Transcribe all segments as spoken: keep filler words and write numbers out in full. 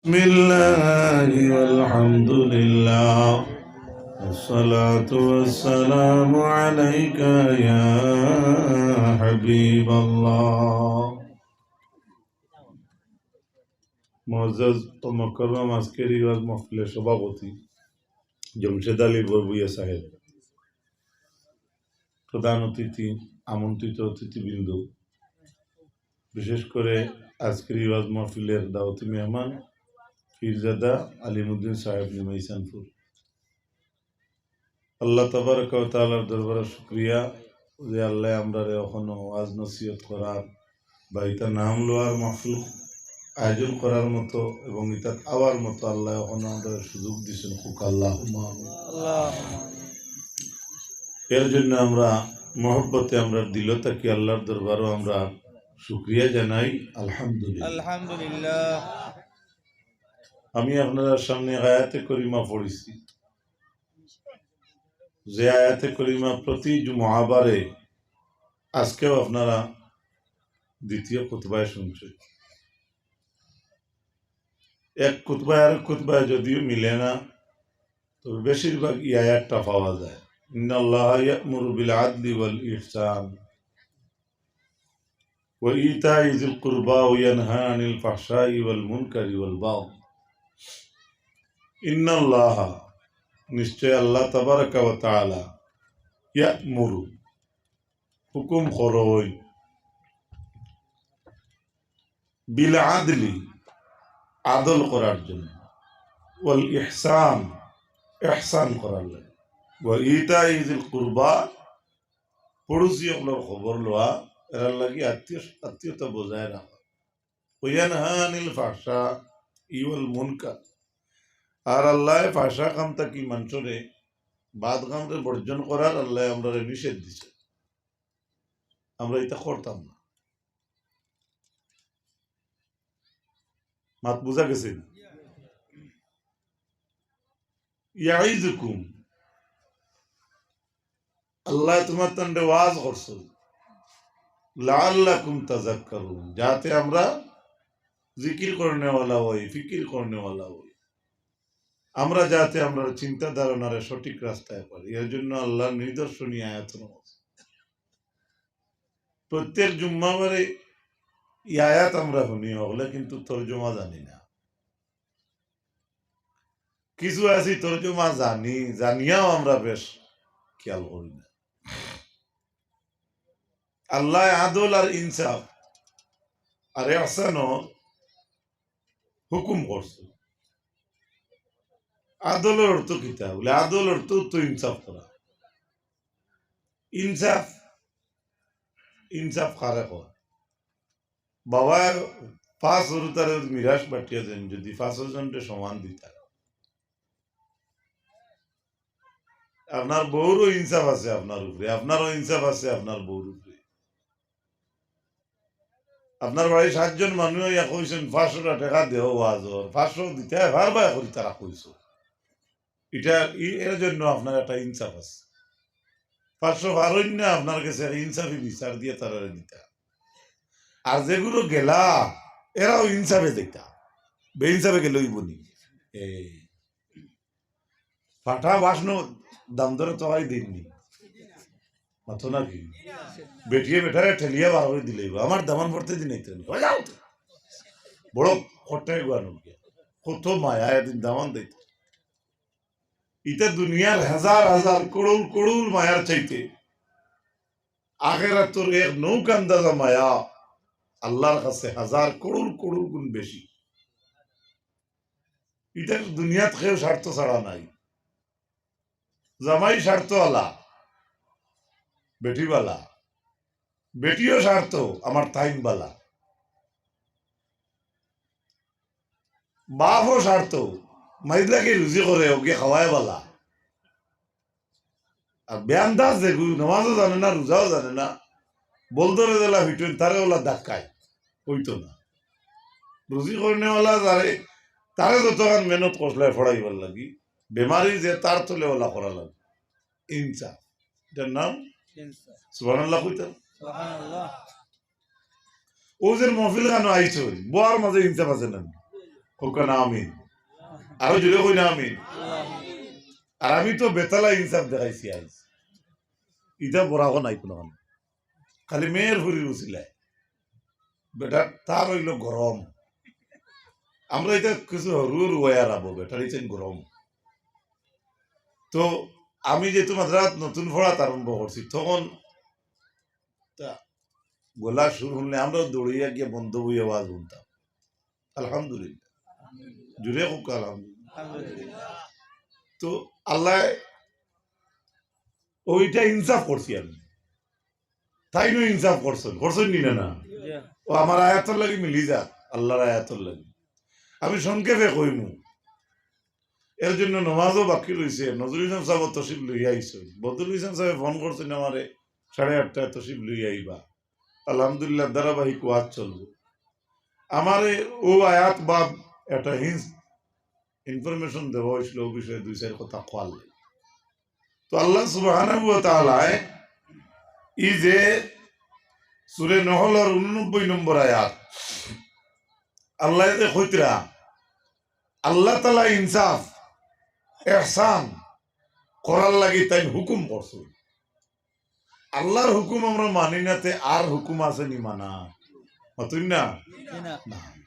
بسم الله والحمد لله والصلاة والسلام عليك يا حبيب الله. মুআজ্জাজ ও মুকাররম আজকের এই ওয়াজ মাহফিলের সভাপতি জমশেদ আলী বরবুইয়া সাহেব, প্রধান অতিথি, আমন্ত্রিত অতিথিবৃন্দ, বিশেষ করে আজকের এই ওয়াজ মাহফিলের দাওয়াতি মেহমান পীরজাদা আলিমুদ্দিন সাহেব নিমাইচানপুর। আল্লাহ তাবারাকা ওয়া তাআলার দরবারে শুকরিয়া যে আল্লায় আমরারে অখনো ওয়াজ নসিহত করার বা ইতা নাম লওয়ার মাহফিল আয়োজন করার মতো এবং ইতাত আওয়ার মতো আল্লায় অখনো আমরারে সুযোগ দিছইন। কউক্কা আল্লাহুম্মা আমিন। আল্লাহুম্মা আমিন। এর জন্য আমরা মহব্বতে আমরার দিল থাকি আল্লাহর দরবারো আমরা শুকরিয়া জানাই, আলহামদুলিল্লাহ। আলহামদুলিল্লাহ। আমি আপনারার সামনে আয়াতে করিমা পড়ছি, যে আয়াতে করিমা প্রতি জুমাবারে আজকেও আপনারা দ্বিতীয় খুতবায় শুনছেন। এক খুতবায় আর এক খুতবায় যদিও মিলে না, তবে বেশিরভাগ এই আয়াতটা পাওয়া যায়। ইন্নাল্লাহা ইয়া'মুরু বিল আদলি ওয়াল ইহসান ওয়া ইতাই যিল কুরবা ওয়া ইয়ানহা আনিল ফাহশাই ওয়াল মুনকারি ওয়াল বাগই। ইন্নাল্লাহা, নিশ্চয় আল্লাহ তাবারাকা ওয়া তাআলা, ইয়া'মুরু, হুকুম করইন, বিল আদলি, আদল করার জন্য, ওয়াল ইহসান, ইহসান করার লাগি, ওয়া ইতাই যিল কুরবা, পড়শি অকলর খবর লওয়া, এরার লাগি আত্মীয়, আত্মীয়তা বজায় রাখা, ওয়া ইয়ানহা আনিল ফাহশাই ওয়াল মুনকার, আর আল্লায় ফাহশা কাম থাকি মানষরে, বাদ কামরে বর্জন করার আল্লায় আমরারে নিষেধ দিছে। আমরা ইতা করতাম না। মাত বুঝা গেছে? ইয়াইজুকুম, আল্লায় তুমার তানরে ওয়াজ করছইন, লাআল্লাকুম তাযাক্কারুন, যাতে আমরা জিকির করনেওয়ালা অই, ফিকির করনেওয়ালা অই, আমরা যাতে আমরার চিন্তা ধারণারে সঠিক রাস্তায় পারি, এর জন্য আল্লাহর নিদর্শনী আয়াত রয়েছে। প্রত্যেক জুম্মাবারে এই আয়াত আমরা শুনি, অকলে কিন্তু তর্জমা জানি না। কিছু আছি তর্জমা জানি, জানিয়াও আমরা বেশ খেয়াল করি না। আল্লায় আদল আর ইনসাফ আর ইহসানর হুকুম করছইন। আদলর অর্থ কিতা? বলে, আদল অর্থ তো ইনসাফ করা। ইনসাফ, ইনসাফ কারে কয়? বাবায় পাঁচ হুরুতারে মিরাস বাটিয়া দেইন, যদি পাঁচ জনরে সমান দিতা, আপনার বউরও ইনসাফ আছে আপনার উপরে, আপনারও ইনসাফ আছে আপনার বউর উপরে। আপনার বাড়িত সাতজন মানুষ আইয়া কইছইন, "পাঁচশোটা টেকা দেও ওয়াজর, পাঁচশো দিতায় পারবায়?" করি তারা কইছইন। ইটা, ই-, এর জন্য আপনার একটা ইনসাফ আছে। পাঁচশো পারইন না, আপনার গেছে এক ইনসাফি বিচার দিয়া তারারে দিতা। আর যেগুলো গেলা, এরাও ইনসাফে যাইতা, বেইনসাফে গেলে অইবো নি? এই ফাটা বাসনো দাম দরে তো আই দিননি। মাতো নাকি? বেটিয়ে বেটারে ঠেলিয়া বার করি দিলে অইবো। আমার দামান পড়তে দিন আইতে না। কই যাও তো? বড় কট্টায় গুয়ানো গিয়া। কত মায়া এদিন দামান দিত। ইটা দুনিয়ার হাজার হাজার, করোড় করোড় মায়ার চাইতে আখেরাতর এক নৌকা আন্দাজা মায়া আল্লাহর কাছে হাজার করোড় করোড় গুণ বেশি। ইটা দুনিয়াত কেউ স্বার্থ ছাড়া নাই। জামাই স্বার্থ আলা, বেটি বালা, বেটিও স্বার্থ আমার তাইন বালা, বাপও স্বার্থ মাইজলাকে রুজি করে ওকে খাওয়ায় বালা। আর বেআন্দাজ যেগু, নামাজও জানে না, রোজাও জানে না, বল ধরে দিলা ফিটুইন, তারে ওলা ধাক্কায়, অইতো না। রুজি করনেওয়ালা যারে, তারে যতখান মেহনত করছলায় পড়াইবার লাগি, বেমারি যে তার তলে ওলা করা লাগে। ইনসাফ, ইটার নাম ইনসাফ। সুবহানাল্লাহ কইতা। সুবহানাল্লাহ। অউ যে মহফিল খানো আইছইন, বওয়ার মাঝে ইনসাফ আছে না? কউক্কা না আমিন। আরো জোরে কই না আমিন। আর আমি তো বেতালা ইনসাফ দেখাইছি আইজ। ইটা বড় অখন নাই কুনু। খালি মেয়ের ফুরির উছিলায়। বেটা, তার অইলো গরম। আমরা ইতা কিছু হুরু হুরু অইয়া রাবো, বেটার ইছেন গরম। তো আমি যেহেতু মাদ্রাসাত নতুন পড়াত আরম্ভ করছি, তখন তা গলা সুর হুনলে আমরাও দৌড়িয়া গিয়া বন্ধ অইয়া ওয়াজ হুনতাম। আলহামদুলিল্লাহ। জোরে কউক্কা আলহামদুলিল্লাহ। তো আল্লায় ওইটা ইনসাফ করছি আমি। তাইনও ইনসাফ করছইন, করছইন নি না, না? জি। ও আমার আয়াতর লাগি মিলি যাক, আল্লাহর আয়াতর লাগি। আমি সংক্ষেপে কইমু, এর জন্য নমাজও বাকি রইছে। নজরুল ইসলাম সাহেব তশরিফ লইয়া আইছইন, বদরুল ইসলাম সাহেব ফোন করছইন আমারে, সাড়ে আটটায় তশরিফ লইয়া আইবা। আলহামদুলিল্লাহ, ধারাবাহিক ওয়াজ চলবো। আমারে ও আয়াত বাদ একটা hints, information দেওয়া অইছিল, ও বিষয়ে দুই চাইর কথা কওয়ার লাগি। তো আল্লাহ সুবহানাহু ওয়া তাআলায় ই যে সূরা নহলর ঊননব্বই নম্বর আয়াত, আল্লায় যে কইতরা, আল্লাহ তাআলা ইনসাফ, ইহসান করার লাগি তাইন হুকুম করছইন। আল্লাহর হুকুম আমরা মানি না, তে আর হুকুম আছে নি মানা? মাতইন না? জি না। না।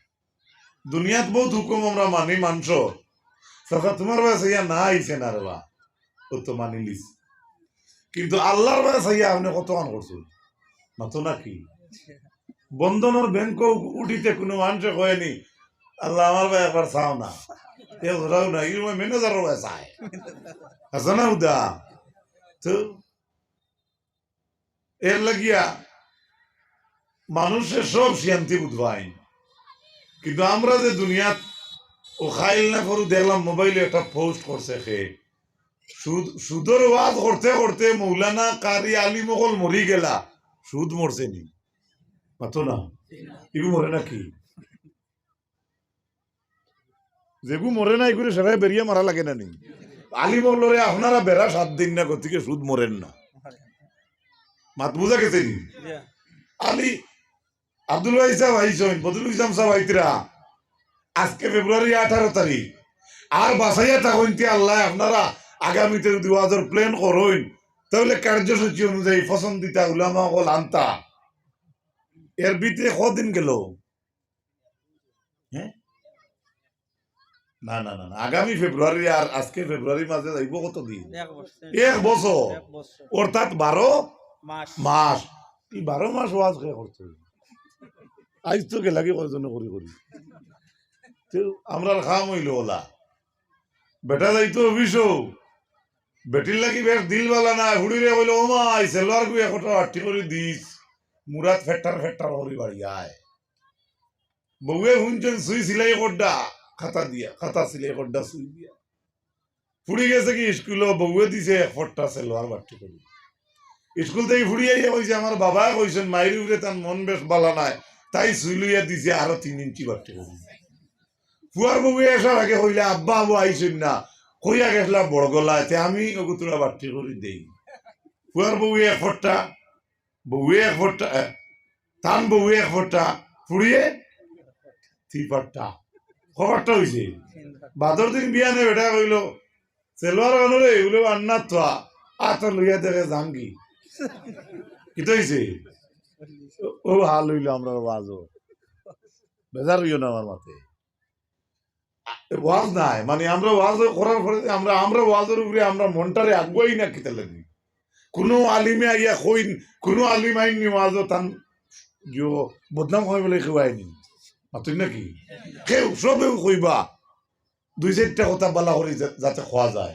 দুনিয়াত বহুত হুকুম আমরা মানি মানষর। চাচা, তুমার বায় চাইয়া না আইছে না রে বা, ও তো মানিলিছ। কিন্তু আল্লাহর বায় চাইয়া আপনে কতখান করছইন? মাতো নাকি? বন্ধনর ব্যাংকো উঠিতে কুনু মানষে কয়নি, "আল্লাহ, আমার বায় একবার চাও না।" এ ধরাও না, ই সময় ম্যানেজারর বায় চায়। আছে না উদা? তো এর লাগিয়া মানুষে সব সিয়ান্তি বুঝবাইন। কিন্তু আমরা যে দুনিয়াত ও খাইল না করু দেখলাম মোবাইলে একটা পোস্ট করছে খে, সুদ, সুদর ওয়াজ করতে করতে মৌলানা কারি আলিম অকল মরি গেলা, সুদ মরছে নি? মাতো না, ইগু মরে নাকি? যেগু মরে না, ইগুরে সেরাই বেরিয়া মারা লাগে না নি? আলিম অকলরে আপনারা বেড়া সাত দিন না, গতিকে সুদ মরের না। মাত বুঝা গেছে নি? আলী, আব্দুল ওয়াহিদ সাহেব আইছইন, বদরুল ইসলাম সাহেব আইতরা। আজকে ফেব্রুয়ারি আঠারো তারিখ। আর বাঁচাইয়া থাকইন তে আল্লাহ, আপনারা আগামীতে যদি ওয়াজর plan করইন, তাহলে কার্যসূচি অনুযায়ী পছন্দিতা উলামা অকল আনতা। এর ভিতরে কদিন গেল? হ্যাঁ? না, না, না, না। আগামী ফেব্রুয়ারি আর আজকে ফেব্রুয়ারির মাঝে যাইব কত দিন? এক বছর। এক বছর। এক বছর। অর্থাৎ বারো মাস। মাস। এই বারো মাস ওয়াজ কে করতে হইব? আইজ তো গেলাগি কয়জনে করি করি। তো আমরার কাম অইল ওলা। বেটা যাইতো অফিসও। বেটির লাগি বেশ দিল বালা নাই। ফুড়িরে কইল, "ও মা, এই সেলোয়ার গু একটা বাট্টি করি দিস। মুরাদ ফেট্টার ফেট্টার করি বাড়ি আয়।" বউয়ে হুনছইন সুই সিলাই করডা, খাতা দিয়া, খাতা সিলাই করডা সুই দিয়া। ফুড়ি গেছে কি স্কুলো, বউয়ে দিছে এক ফট্টা সেলোয়ার বাট্টি করি। স্কুল থাকি ফুড়ি আইয়া কইছে, "আমার বাবায় কইছইন, মাইর উপরে তান মন বেশ বালা নাই, তাই সুই লইয়া দিছে আরো তিন ইঞ্চি বাট্টি করি।" ফুয়ার বউয়ে আসার আগে কইলা, "আব্বা, আবু আইছইন না, কইয়া গেছলা বড় গলা, তে আমি অগুতরা বাট্টি করি দেই।" ফুয়ার বউয়ে এক ফট্টা, বউয়ে এক ফট্টা, এ, তান বউয়ে এক ফট্টা, ফুড়িয়ে তি ফট্টা। ক ফট্টা অইছে? বাদর দিন বিয়ানে বেটায় কইল, "সেলোয়ার বানরে, ইগুলো আন্না থা, আত লইয়া দেখে জাঙ্গি।" কিতা অইছে? ও হাল অইল আমরার ওয়াজও। বেজার অইও না আমার মাতে। ওয়াজ নাই, মানে, আমরা ওয়াজ করার পরে যে আমরা, আমরা ওয়াজর উপরে আমরা মনটারে আগুয়াই না কিতা লাগি? কোনো আলিমে আইয়া কইন, কোনো আলিম আইন নি ওয়াজও তান জিও বদনাম হয় বলে কেউ আইনি। মাতইন নাকি? কেউ, সবেউ কইবা। দুই চাইরটা কথা বালা করি যা-, যাতে কওয়া যায়।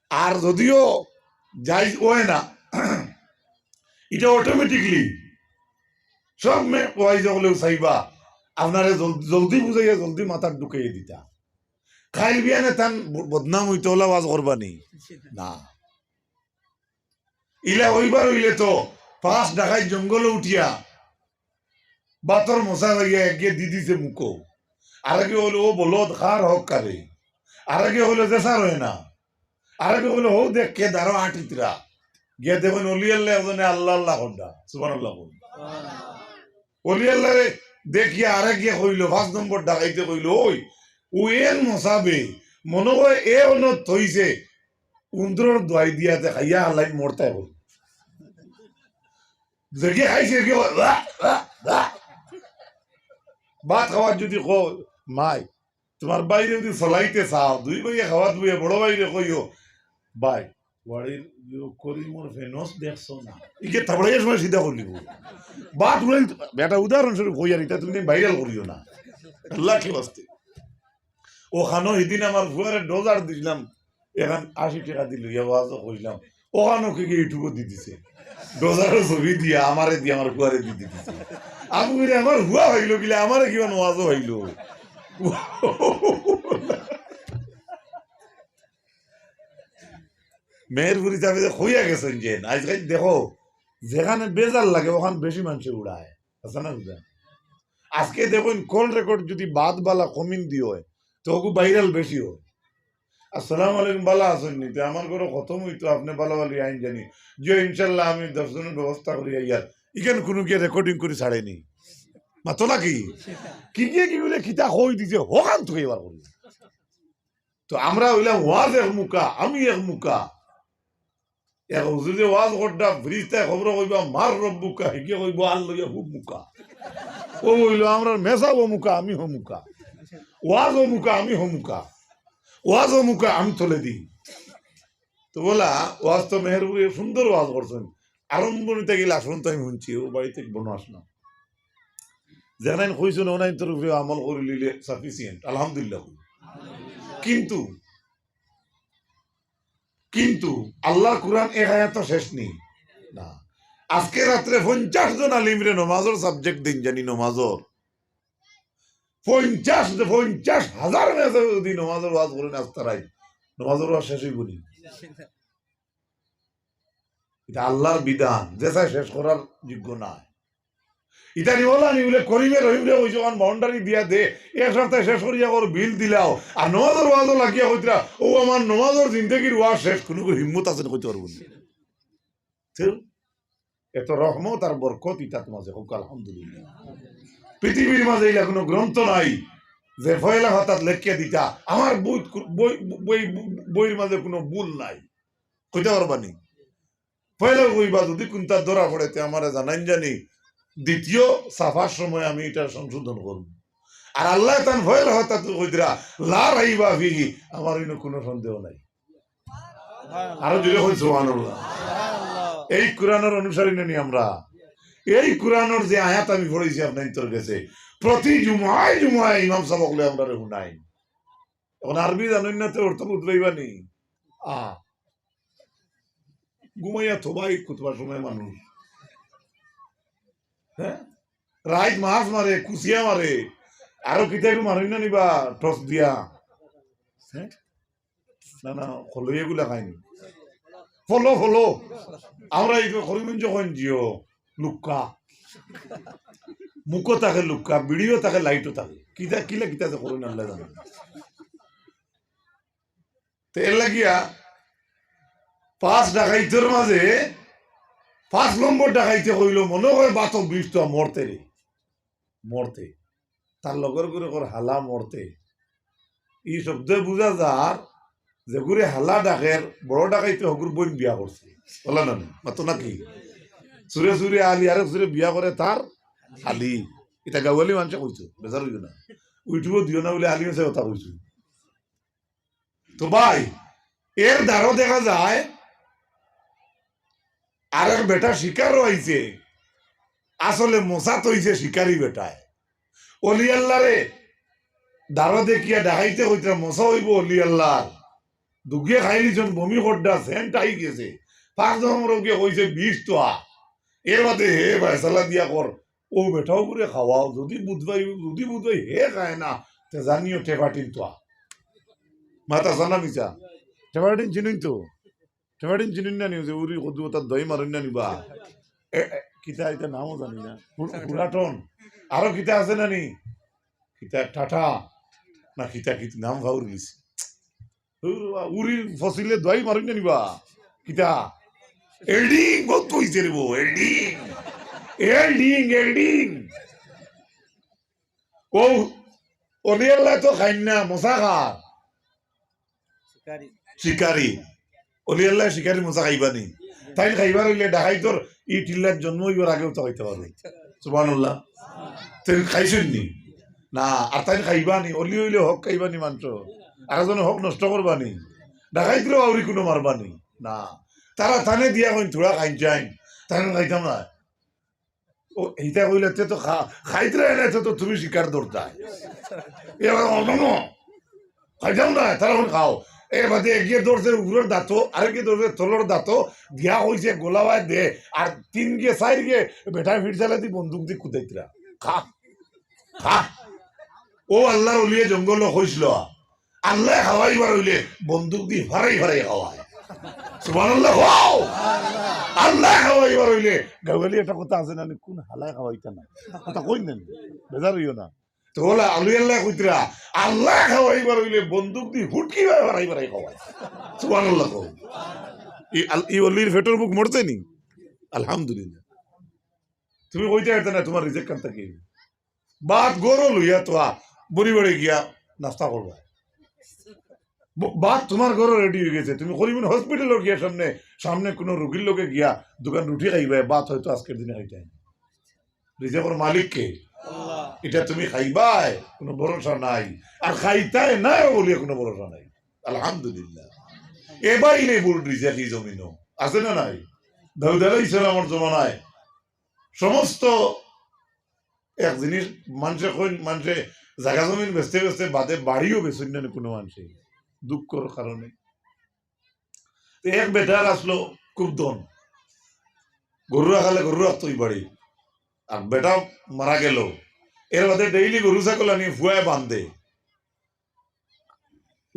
আর যদিও জাইজ অয় না, ইটা automatically সব মে-, ওয়াইজ অকলেউ চাইবা, আপনারে জল-, জলদি বুঝাইয়া জলদি মাথাত ঢুকাইয়া দিতা। কাইল বিয়ানে তান ব-, বদনাম অইতো অলা ওয়াজ করবা নি? না। ইলা অইবার অইলে তো পাঁচ ডাকাইত জঙ্গলো উঠিয়া বাতর মশা লইয়া একগে দি দিছে মুখো। আরেকে কইল, "ও বলদ, কার হক কারে?" আরেকে কইল, "যে স্যার অয় না।" আরেকে কইল, "হউ দেখ কে দাঁড়ো আটিতরা।" গিয়া দেখইন অলি আল্লাহ একজনে আল্লাহ আল্লাহ করডা। সুবহানাল্লাহ কইন। অলি আল্লাহরে দেখিয়া আরেকে কইলো, পাঁচ নম্বর ডাকাইতে কইলো, "ওই, ও এন মশা বে, মনো অয় এ অনো থইছে, উন্দরর দোয়াই দিয়াতে খাইয়া হালাই মরতাই কই।" দেখি খাইছে কি কয়, "ওয়া, ওয়া, ওয়া।" ভাত খাওয়ার যদি কয়, "মাই, তোমার বাইরে যদি চলাইতে চাও, দুই ভাইয়ে খাওয়াত বইয়া বড় ভাইরে কইও, ভাই, বাড়ির ইয়ে করিমর ফেনস দেখছো না?" ইকে থাবড়াইয়ার সময় সিধা করিলিবো। ভাত উড়াই, বেটা উদাহরণস্বরূপ কইয়ার, ইতা তুমি viral করিও না। আল্লাহ কি বাস্তে। অখানো হিদিন আমার ফুয়ারে ডোজার দিছিলাম, এখান আশি টেকা দিল, ইয়া ওয়াজও কইলাম। অখানো কি গিয়া YouTube-ও দি দিছে। ডোজারও ছবি দিয়া, আমারে দিয়া, আমার ফুয়ারে দি দিছে। আমি কইলে, "আমার ফুয়া হইল কিলা, আমারে কিমান ওয়াজও হইল।" মেহেরপুরি সাহেব যে কইয়া গেছেন যে, আজকাল দেখো, যেখানে বেজার লাগে, অখান বেশি মানষে উড়ায়। আছে না বুঝা? আজকে দেখইন, call record যদি বাদ বালা কমিন দি অয়, তো ওগু viral বেশি অয়। "আসসালামু আলাইকুম, বালা আছইন নি? তে আমার ঘরো খতম অইতো, আপনে বালা বালি আইন জানি।" "জি ইনশাল্লাহ, আমি দশ জনর ব্যবস্থা করি আইয়ার।" ইখান কুনু গিয়া recording করি ছাড়েনি। মাতো নাকি? কি গিয়া কি বলে কিতা কই দিছে, হকান তুই এবার করি। তো আমরা অইলাম ওয়াজ এক মুকা, আমি এক মুকা। এক হুজুরে ওয়াজ করতা, ফিরিস্তায় খবর কইবা, "মার রব্বুকা", হিগে কইবো, "আল্লাহ ইয়া খুব মুকা।" ও অইলো, "আমরার মেসাব মুকা, আমি হমুকা। ওয়াজ মুকা, আমি হমুকা। ওয়াজ মুকা, আমি তলে দি।" তো বলা, ওয়াজ তো মেহেরপুরে সুন্দর ওয়াজ করছেন। আরম্ভণি থাকি লাস্ট পর্যন্ত আমি শুনছি, ও বাড়ি থাকি বনো আসলাম। যেখানে কইছেন, ওনাইন তোর উপরে আমল করি লিলে sufficient, আলহামদুলিল্লাহ। কিন্তু কিন্তু আল্লাহর কোরআন এক আয়াত তো শেষ নি। না। আজকে রাত্রে পঞ্চাশ জন আলিমরে নমাজর subject দিন জানি নমাজর। পঞ্চাশ, পঞ্চাশ হাজার মেসে যদি নমাজর ওয়াজ করেন আস্তা রাইত, নমাজর ওয়াজ শেষ অইবো নি? ইটা আল্লাহর বিধান, যে চায় শেষ করার যোগ্য নায়। ইতা নি ওলা নি বলে করিমে রহিমরে কইছে, "ওখান boundary দিয়া দে, এক সপ্তাহে শেষ করিয়া কর, বিল দিলাও।" আর নমাজর ওয়াজও লাগিয়া কইতরা, "ও আমার নমাজর জিন্দেগির ওয়াজ শেষ", কুনু হিম্মত আছে নি কইতে পারবো নি? ঠিক? এত রহমত আর বরকত ইতাত মাঝে, কউক্কা আলহামদুলিল্লাহ। পৃথিবীর মাঝে ইলা কুনু গ্রন্থ নাই যে পয়লা পাতাত লেখিয়া দিতা, আমার বই, বই, বই, বইর মাঝে কুনু ভুল নাই। কইতে পারবা নি? পয়লা কইবা, যদি কুনটা ধরা পড়ে, তে আমারে জানাইন জানি, দ্বিতীয় ছাপার সময় আমি ইটা সংশোধন করমু। আর আল্লায় তান পয়লা পাতাত কইতরা, "লা রাইবা ফিহি", আমার ইনো কুনু সন্দেহ নাই। আরো জোরে কইন, সুবহানাল্লাহ। এই কোরআনর অনুসারী নানি আমরা? এই কোরআনর যে আয়াত আমি পড়ছি আপনাইনতর গেছে, প্রতি জুমায় জুমায় ইমাম সাব অকলে আমরারে হুনাইন। এখন আরবি জানইন না, তে অর্থ বুঝবাইবা নি? আ। ঘুমাইয়া থবাই খুতবার সময় মানুষ। হ্যাঁ? রাইত মাছ মারে, কুচিয়া মারে, আরো কিতা একটু মারইন না নিবা টস দিয়া? হ্যাঁ? না, না, খলই এগুলা খাইনি। Follow, follow. আমরা এই করিমগঞ্জ কইন জিও, লুক্কা। মুখো থাকে লুক্কা, বিড়িও থাকে, লাইটও থাকে। কিতা, কিলা কিতা যে করইন আল্লায় জানে। তে এর লাগিয়া পাঁচ ডাকাইতর মাঝে পাঁচ নম্বর ডাকাইতে কইলো, "মনো অয় বাতো বিষ তো মরতে রে, মরতে।" তার লগর ঘরে কর, "হালা মরতে।" ই শব্দে বুঝা যার যেগুরে হালা ডাকের, বড় ডাকাইতে হগুর বইন বিয়া করছে। বলা না নি? মাতো নাকি? চুরে চুরে আলি, আরেক চুরে বিয়া করে তার আলি। ইটা গাওয়ালি মানষে কইছে, বেজার অইও না। YouTube-ও দিও না বলে আলি মানষে কথা কইছে। তো ভাই, এর দ্বারো দেখা যায় আরেক বেটা শিকারও আইছে, আসলে মশা তো অইছে শিকারি বেটায়। অলি আল্লাহরে দ্বারো দেখিয়া ডাকাইতে কইতরা মশা অইবো অলি আল্লাহর। দুগে খাইলিছন, বমি করডা, সেন্ট আই গেছে। পাঁচ নম্বর ওকে কইছে, "বিষ তো আ।" এর বাদে হে ফয়সালা দিয়া কর, ও বেটাও করে খাওয়াও, যদি বুধবাই, যদি বুধবাই হে খায় না, তে জানিও টেপাটিন তো আ। মাত আছে না মিছা? টেপাটিন চিনইন তো? টেপাটিন চিনইন না নি? যে উরি কদু তার দই মারইন না নিবা? এ, এ, কিতা ইতা নামও জানি না। পুর-, পুরাটন। আরো কিতা আছে না নি? কিতা টাটা? না কিতা, কিতা নাম ফাউর গেছি। উরি ফসিলে দই মারইন না নিবা? কিতা? এল্ডিং, বহুত কইছে রে বো, এল্ডিং। এল্ডিং, এল্ডিং। ও অলি আল্লায় তো খাইন না, মশা খার। শিকারি। অলি আল্লায় শিকারি মশা খাইবা নি? তাইন খাইবার অইলে ডাকাইতর ই টিল্লাত জন্ম অইবার আগেও তো খাইতা পারো। সুবহানাল্লাহ। তাইন খাইছইন নি? না। আর তাইন খাইবা নি? অলি অইলে হক খাইবা নি মানষর? আর এজনে হক নষ্ট করবা নি? ডাকাইতরেও আউরি কুনু মারবা নি? না। তারা তানে দিয়া কইন, "থুড়া খাইন চাইন।" তাইন খাইতাম না। ও, ইতা কইলে তে তো খা-, খাইতরায় না, তে তো তুমি শিকার ধরতায়। এ আবার অন্য ন-, খাইতাম না, তারা কইন খাও। এর বাদে এগিয়ে ধরছে উপরের দাঁতো, আরেকগিয়ে ধরছে তলর দাঁতো, দিয়া কইছে, "গোলাওয়ায় দে।" আর তিন গিয়ে, চাইর গিয়ে বেটায় ফিরছালা দি বন্দুক দি কুদাইতরা। খা, খা। ও আল্লার অলিয়ে জঙ্গলো কইছিল, আল্লায় খাওয়াইবার অইলে বন্দুক দি ফারাই ফারাই খাওয়ায়। সুবহানাল্লাহ কও। আল্লায় খাওয়াইবার অইলে, গাওয়ালি একটা কথা আছে না, কুন হালায় খাওয়াইতা না? কথা কইন না, বেজার অইও না। তো অলা অলি আল্লায় কইতরা, আল্লায় খাওয়াইবার অইলে বন্দুক দি হুটকি ফারাই ফারাই খাওয়ায়। সুবহানাল্লাহ কও। ই আল-, ই অলির পেটর ভুক মরছে নি? আলহামদুলিল্লাহ। তুমি কইতে পারতে না, তোমার রিজিক কান থাকি। ভাত ঘরো লইয়া থোয়া, বুড়ি বাড়ি গিয়া নাস্তা করবায়। ব-, ভাত তোমার ঘরো রেডি অই গেছে, তুমি করিমগঞ্জ হসপিটালো গিয়া সামনে, সামনে কুনু রুগীর লগে গিয়া দুখান রুটি খাইবায়, ভাত হয়তো আজকের দিনে খাইতায় না। রিজিকর মালিক কে? আল্লাহ। ইটা তুমি খাইবায়, কুনু ভরসা নাই, আর খাইতায় নায় বুলিয়া কুনু ভরসা নাই। আলহামদুলিল্লাহ। এবাইলে বুল রিজিক ই জমিনো আছে না নাই? দাউদ আলাইহিস সালামর জমানায় সমস্ত এক জিনিস মানষে কইন, মানষে জাগা জমিন বেচতে বেচতে বাদে বাড়িও বেচইন না নি কুনু মানষে, দুঃখর কারণে। তো এক বেটার আছলো খুব ধন, গরু রাখালে গরু রাখতো ই বাড়ি, আর বেটা মারা গেল, এর বাদে ডেইলি গরু ছাগল আনি ফুয়ায় বান্ধে।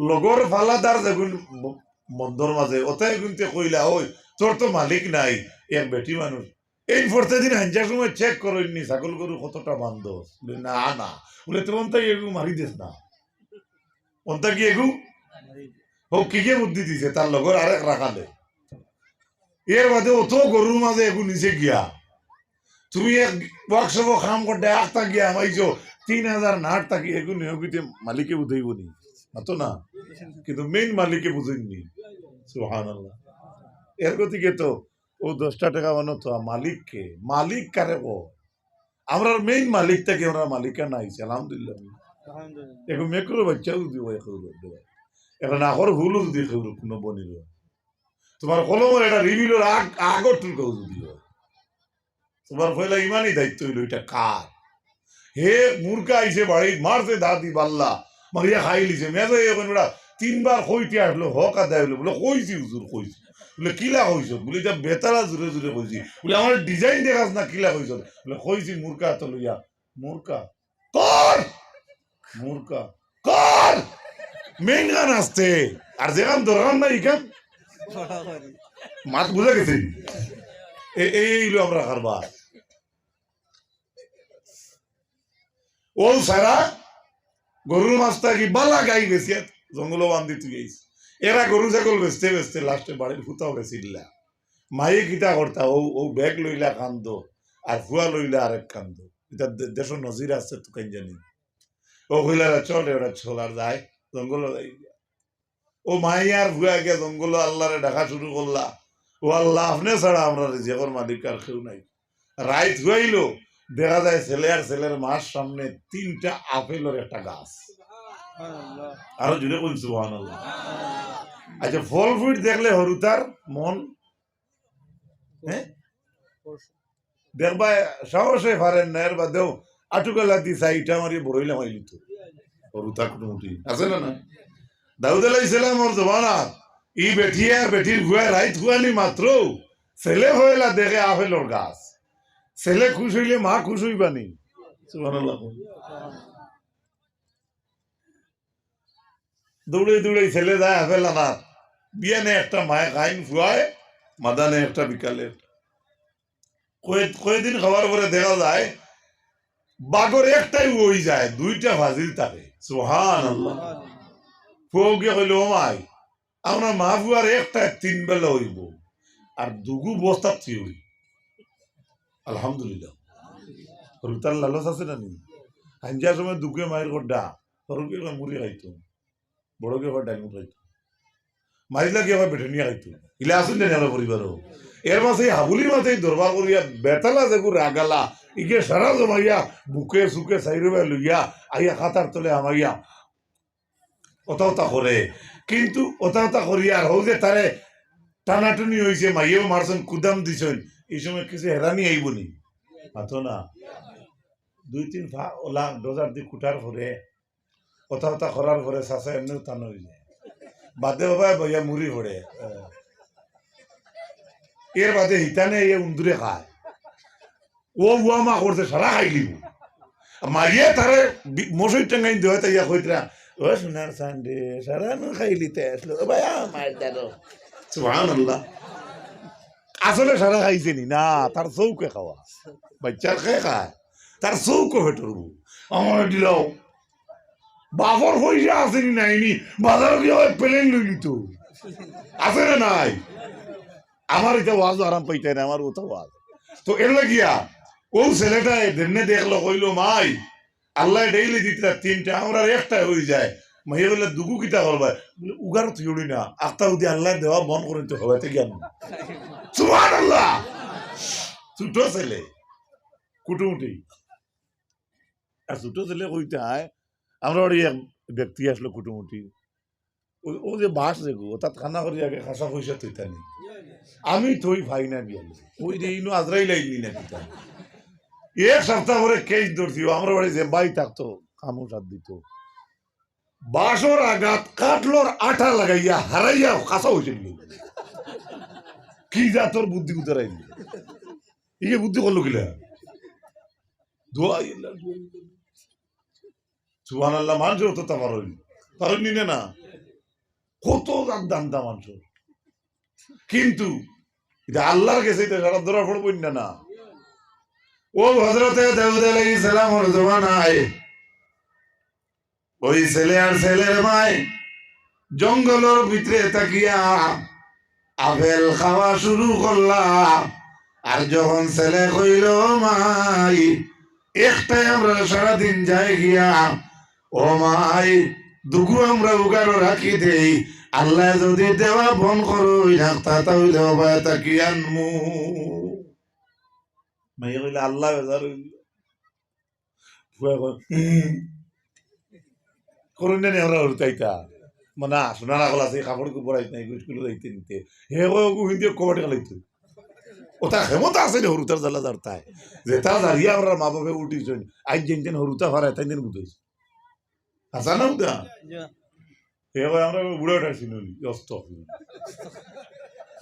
লগর ফালাদার যেগুন ব-, বন্দর মাঝে, অতায় এগুনতে কইলা, "ওই, তোর তো মালিক নাই, এক বেটি মানুষ। এই প্রত্যেকদিন হাঞ্জার সময় চেক করইন নি, ছাগল গরু কতটা বান্ধস?" বলে, "না, না।" বলে, "তো অন্তা এগু মারি দেস না।" অন্তা কি এগু? ও কি যে বুদ্ধি দিছে, তার লগর আরেক রাখালে। এর বাদে অত গরুর মাঝে এগু নিচে গিয়া তুমি এক ওয়ার্কশপো কাম করতে আখতা গিয়া হামাইছো, তিন হাজার নাট থাকি এগু নিয়োগিতে মালিকে বুঝাইব নি? মাতো না? কিন্তু মেইন মালিকে বুঝইন নি। সুবহানাল্লাহ। এর গতিকে তো ও দশটা টেকা বানো তো মালিক কে? মালিক কারে কয়? আমরার মেইন মালিক থাকি আমরার মালিকানা আইছে, আলহামদুলিল্লাহ। আলহামদুলিল্লাহ। এগু মেকরু বাচ্চাও যদি হয়, এগু যদি হয়। এগু নাকর ফুলও যদি কেউ কুনু বনির হয়। তোমার কলমর একটা রিবিলর আগ, আগর টুকাও যদি হয়। তোমার পয়লা ইমানি দায়িত্ব অইলো, ইটা কার? হে মুরগা আইছে বাড়িত, মারছে দাদি বাল্লা, মারিয়া খাইলিছে। মেজাই অখন বেটা তিনবার কইতে আসলো, হক আদায় অইলো, বলে, "কইছি হুজুর, কইছি।" বলে, "কিলা কইছো?" বলে, "ইটা বেতালা জুরে জুরে কইছি।" বলে, "আমার ডিজাইন দেখাস না, কিলা কইছো?" বলে, "কইছি মুরগা তো লইয়া।" মুরগা কর, মুরগা কর, মেইন গান আসতে, আর যেখান দরকার নাই, ইখান মাত বুঝা গেছে। এ-, এই অইলো আমরার কারবার। ও সারা গরুর মাঝ থাকি বালা গাই বেচিয়া জঙ্গলো বান্ধি থুই আইছে। এরা গরু ছাগল বেচতে বেচতে লাস্টে বাড়ির ফুতাও বেচিলা। মায়ে কিতা করতা, ও, ও ব্যাগ লইলা কান্দো, আর ফুয়া লইলা আরেক কান্দো। ইটা দে-, দেশো নজির আছে তো কেন জানি। ও কইলা, "রে, চল রে, ওরা চল আর যায়, জঙ্গলো যাই।" ও মাই আর ফুয়া গিয়া জঙ্গলো আল্লারে ডাকা শুরু করলা, "ও আল্লাহ, আপনে ছাড়া আমরার রিজিকর মালিক আর কেউ নাই।" রাইত হুয়াইলো, দেখা যায় ছেলে আর ছেলের মার সামনে তিনটা আপেলর একটা গাছ। আরো জুরে কইন সুবহানাল্লাহ। আচ্ছা, ফল fruit দেখলে হুরুতার মন, হ্যাঁ? দেখবায় সাহসে পারের না, এর বাদেও আটুকালা দি চাইটা মারি বড়ইলা মাইলিতো। হুরুতা কুটুমুটি আছে না, না? দাউদ আলাইহিস সালামর জমানাত ই বেটিয়ে আর বেটির ফুয়ায় রাইত হুয়ানি মাত্র ছেলে পয়লা দেখে আপেলর গাছ। ছেলে খুশ অইলে মা খুশ অইবা নি। সুবহানাল্লাহ। দৌড়ে দৌড়ে ছেলে যায় আপেল আনাত। বিয়ানে একটা মায়ে খাইন ফুয়ায়, মাদানে একটা, বিকালে একটা। কয়-, কয়দিন খাওয়ার পরে দেখা যায়, বাগর একটাই অই যায়, দুইটা ফাজিল থাকে। সুবহানাল্লাহ। ফুয়াও গিয়া কইলো, "ও মাই, আমরা মা ফুয়ার একটা তিন বেলা অইবো, আর দুগু বস্তাত থুই অই।" আলহামদুলিল্লাহ। হুরুতার লালচ আছে না নি? খাইঞ্জার সময় দুখে মাইর কড্ডা, হরুকে কয় মুড়ি খাইতো, বড়কে কয় ডাইল মুট খাইতো, মাইজলা গিয়া কয় বেটনিয়া খাইতো। ইলা আছইন জানি আমরার পরিবারো। এর মাঝে এই হাবুলির মাঝে এই দরবার করিয়া বেতালা যেগু রাগালা, ইগে সারা জমাইয়া বুকে সুকে সাইরুবায় লইয়া আইয়া খাতার তলে হামাইয়া অতা অতা করে। কিন্তু অতা অতা করিয়া আর হউ যে তারে টানাটুনি অইছে, মাইয়েও মারছইন, কুদাম দিছইন, ই সময় কিছু হেরানি আইবো নি? মাতো না। দুই তিন ফা ওলা ডজার দি কুটার পরে, অতা অতা করার পরে চাচা এমনেউ টান অইযায়। বাদে বাবায় বইয়া মুড়ি পড়ে। এর বাদে হিতানে ইয়ে উন্দুরে খায়। ও উয়া মা করছে, সারা খাইলিবো। মাইয়ে তারে বি-, মশারি টাঙ্গাইন দেওয়া তাইয়া কইতরা, "ও সোনার চান্দে, সারা নু খাইলিতে আসলো। ও ভাই, আ, মাইর দাঁড়ো।" সুবহানাল্লাহ। আসলে সারা খাইছে নি? না, তার চউখে খাওয়া। বাইচ্চার কে খায়? তার চউখো পেটর ভুক। আমারে দিলাও। বাপর পয়সা আছে নি নাই নি? বাজারো গিয়া অয় প্লেন লইলিতো। আছে না নাই? আমার ইতা ওয়াজো আরাম পাইতায় না, আমার অতা ওয়াজ। তো এর লাগিয়া অউ ছেলেটায় যেমনে দেখলো, কইলো, "মাই, আল্লায় ডেইলি দিতরা তিনটা, আমরার একটায় অইযায়।" মাইয়ে কইলা, "দুগু কিতা করবায়?" বলে, "উগারো থুইওড়ি না, আখতা যুদি আল্লায় দেওয়া বন্ধ করইন তে হবায়তে গিয়া।" সুবহানাল্লাহ। ছোট ছেলে, কুটুমুটি। আর ছোট ছেলে কইতায়, আমরার বাড়ি এক ব্যক্তি আসলো কুটুমুটি, অউ, অউ যে বাঁশ যেগু, অতাত খানা করি আগে খাসা পয়সা থইতা নি। আমি থই পাই না বিয়ালে। অউ যে ইনো আজরাইল আইন নি না কিতা। এক সপ্তাহ পরে কেস ধরছি, ও আমরার বাড়ি যে ভাই থাকতো, কামো সাথ দিতো। বাঁশর আগাত কাঠলর আঠা লাগাইয়া হারাইয়া খাসা অইছে নি। কি জাতর বুদ্ধি উতারাইল? ইগে বুদ্ধি করলো কিলা? দোয়া ইল্লা দোয়া ইল্লা। সুবহানাল্লাহ, মানষর অততা পারইন। পারইন নি না? কত জাত ধান্দা মানষর। কিন্তু ইটা আল্লার গেছে ইটা সারা ধরা পড়বো না, না? অউ হজরতে দাউদ আলাইহিস সালামর জমানায় অউ ছেলে আর ছেলের মায় জঙ্গলর ভিতরে থাকিয়া আপেল খাওয়া শুরু করলা। আর যখন ছেলে কইলো, "মাই, একটায় আমরা সারাদিন যায় গিয়া, ও মাই, দুগু আমরা উগারো রাখি দেই, আল্লায় যুদি দেওয়া বন্ধ করইন আখতা, তা অইলে অবায় থাকি আনমু।" মাইয়ে কইলা, "আল্লা বেজার অইল।" ফুয়া কয়, "হুম।" করইন না নি আমরা হুরুতাইতা? মানে, সোনার আকল আছে, কাপড় কুপড় আইত নাই, স্কুলো যাইতে নিতে। হে কয়, "ওগু হিন্দি কবাটি খেলাইতো।" অতা ক্ষমতা আছে রে হুরুতার জ্বালা যারতায়। যেতা জারিয়া আমরার মা বাপে উঠিছইন, আইজ যেন তেন হুরুতা ফারায়, তাইন তেন বুঝাইছে। হাছা না উতা? জি। হে কয়, "আমরা বুড়া উঠাইছি নুনি, অস্ত।"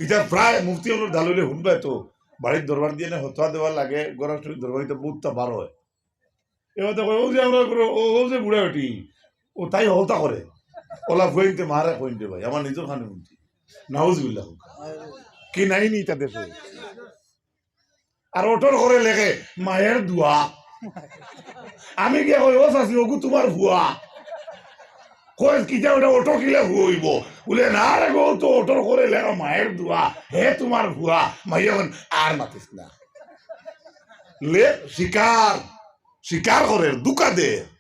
ইটা প্রায় মুফতি অকলর দালইলে হুনবায় তো, বাড়ির দরবার দিয়া নে ফতোয়া দেওয়া লাগে, গরম শরীর দরবার ইতা বুঝতা বার অয়। এবার তো কয়, "ও যে আমরা করো, ও, ও যে বুড়া বেটি, ও তাই হলতা করে।" অলা ফুয়াইন্তে মারে কইন্তে ভাই, আমার নিজর কানে হুনছি। নাউজুবিল্লাহ। কি নাই নি ইতা দেশো? আর অটোর ঘরে লেখে, "মায়ের দোয়া।" আমি গিয়া কই, "ও চাচি, ওগু তুমার ফুয়া।" কয়, "কিতা ওটা অটো কিলা ফুয়া অইবো?" বুলে, "না রে গো, তো অটোর ঘরে লেখা মায়ের দোয়া, হে তুমার ফুয়া।" মাইয়ে কইন, "আর মাতিস না।" লে, শিকার, শিকার করের, ধুকা দের।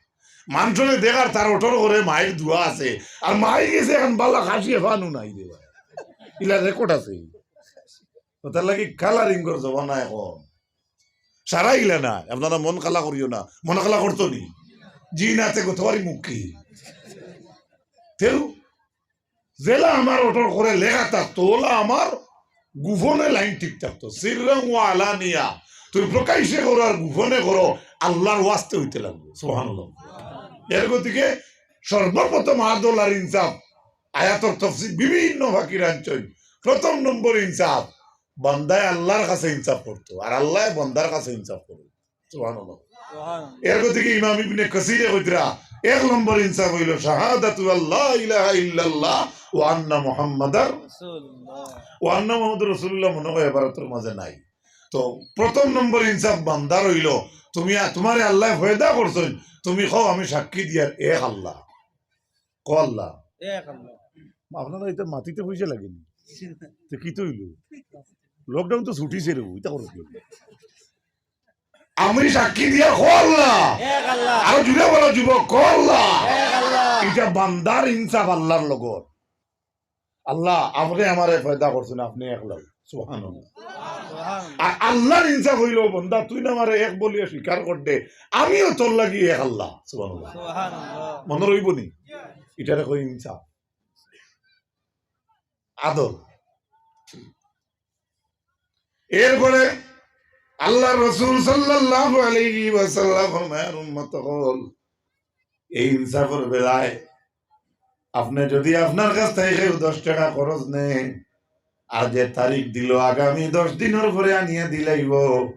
মানষরে দেখার তার অটোর ঘরে মায়ের দোয়া আছে, আর মাই গেছে এখন বালা খাসি ফানু নাই রে ভাই। ইলা রেকর্ড আছে। অতার লাগি কালারিংর জমানা এখন। সারা ইলা না, আপনারা মন কালা করিও না, মন কালা করতো নি। জি না, তে গতবারই মুখ কি? তেউ যেলা আমার অটোর ঘরে লেখা থাকতো, ওলা আমার গোপনে লাইন ঠিক থাকতো। সিররান ওয়া আলানিয়া, তুমি প্রকাশ্যে করো আর গোপনে করো, আল্লার ওয়াস্তে অইতে লাগবো। সুবহানাল্লাহ। এর গতিকে সর্বপ্রথম আদল আর ইনসাফ, আয়াতর তফসির বিভিন্ন ফাকির আনছইন। প্রথম নম্বর ইনসাফ, বান্দায় আল্লার কাছে ইনসাফ করতো, আর আল্লায় বান্দার কাছে ইনসাফ করতো। সুবহানাল্লাহ। সুবহানাল্লাহ। এর গতিকে ইমাম ইবনে কাসিরে কইতরা, এক নম্বর ইনসাফ অইলো শাহাদাতু আল্লা ইলাহা ইল্লাল্লাহ ওয়া আন্না মুহাম্মাদার রাসূলুল্লাহ। ওয়া আন্না মুহাম্মাদার রাসূলুল্লাহ মনে অয় এবারতর মাঝে নাই। তো প্রথম নম্বর ইনসাফ বান্দার অইলো, তুমি আ-, তুমারে আল্লায় পয়দা করছইন, তুমি কও আমি সাক্ষী দিয়ার এক আল্লা। কও আল্লা। এক আল্লা। আপনারা ইতা মাতিতে পয়সা লাগেনি? তো কিতা অইলো? লকডাউন তো ছুটিছে রে, ইতা করো কি? আমি সাক্ষী দিয়া কও আল্লাহ। এক আল্লাহ। আরো জুরে বলো যুবক, কও আল্লাহ। এক আল্লাহ। ইটা বান্দার ইনসাফ আল্লাহর লগর। আল্লাহ, আপনে আমারে পয়দা করছইন, আপনে এক আল্লাহ। সুবহানাল্লাহ। সুবহান। আর আল্লাহর ইনসাফ অইলো, বন্দা, তুই না আমারে এক বলিয়া স্বীকার কররে, আমিও তোর লাগি এক আল্লাহ। সুবহানাল্লাহ। সুবহানাল্লাহ। মনো রইবো নি? ইটারে কয় ইনসাফ, আদল। এরপরে আল্লাহর রাসূল সাল্লাল্লাহু আলাইহি ওয়াসাল্লাম ফরমায়, উম্মত অকল, এই ইনসাফর বেলায় আপনে যুদি আপনার কাছ থাকি কেউ দশ টেকা খরচ নেয়, আর যে তারিখ দিলো আগামী দশ দিনর পরে আনিয়া দিলাইবো,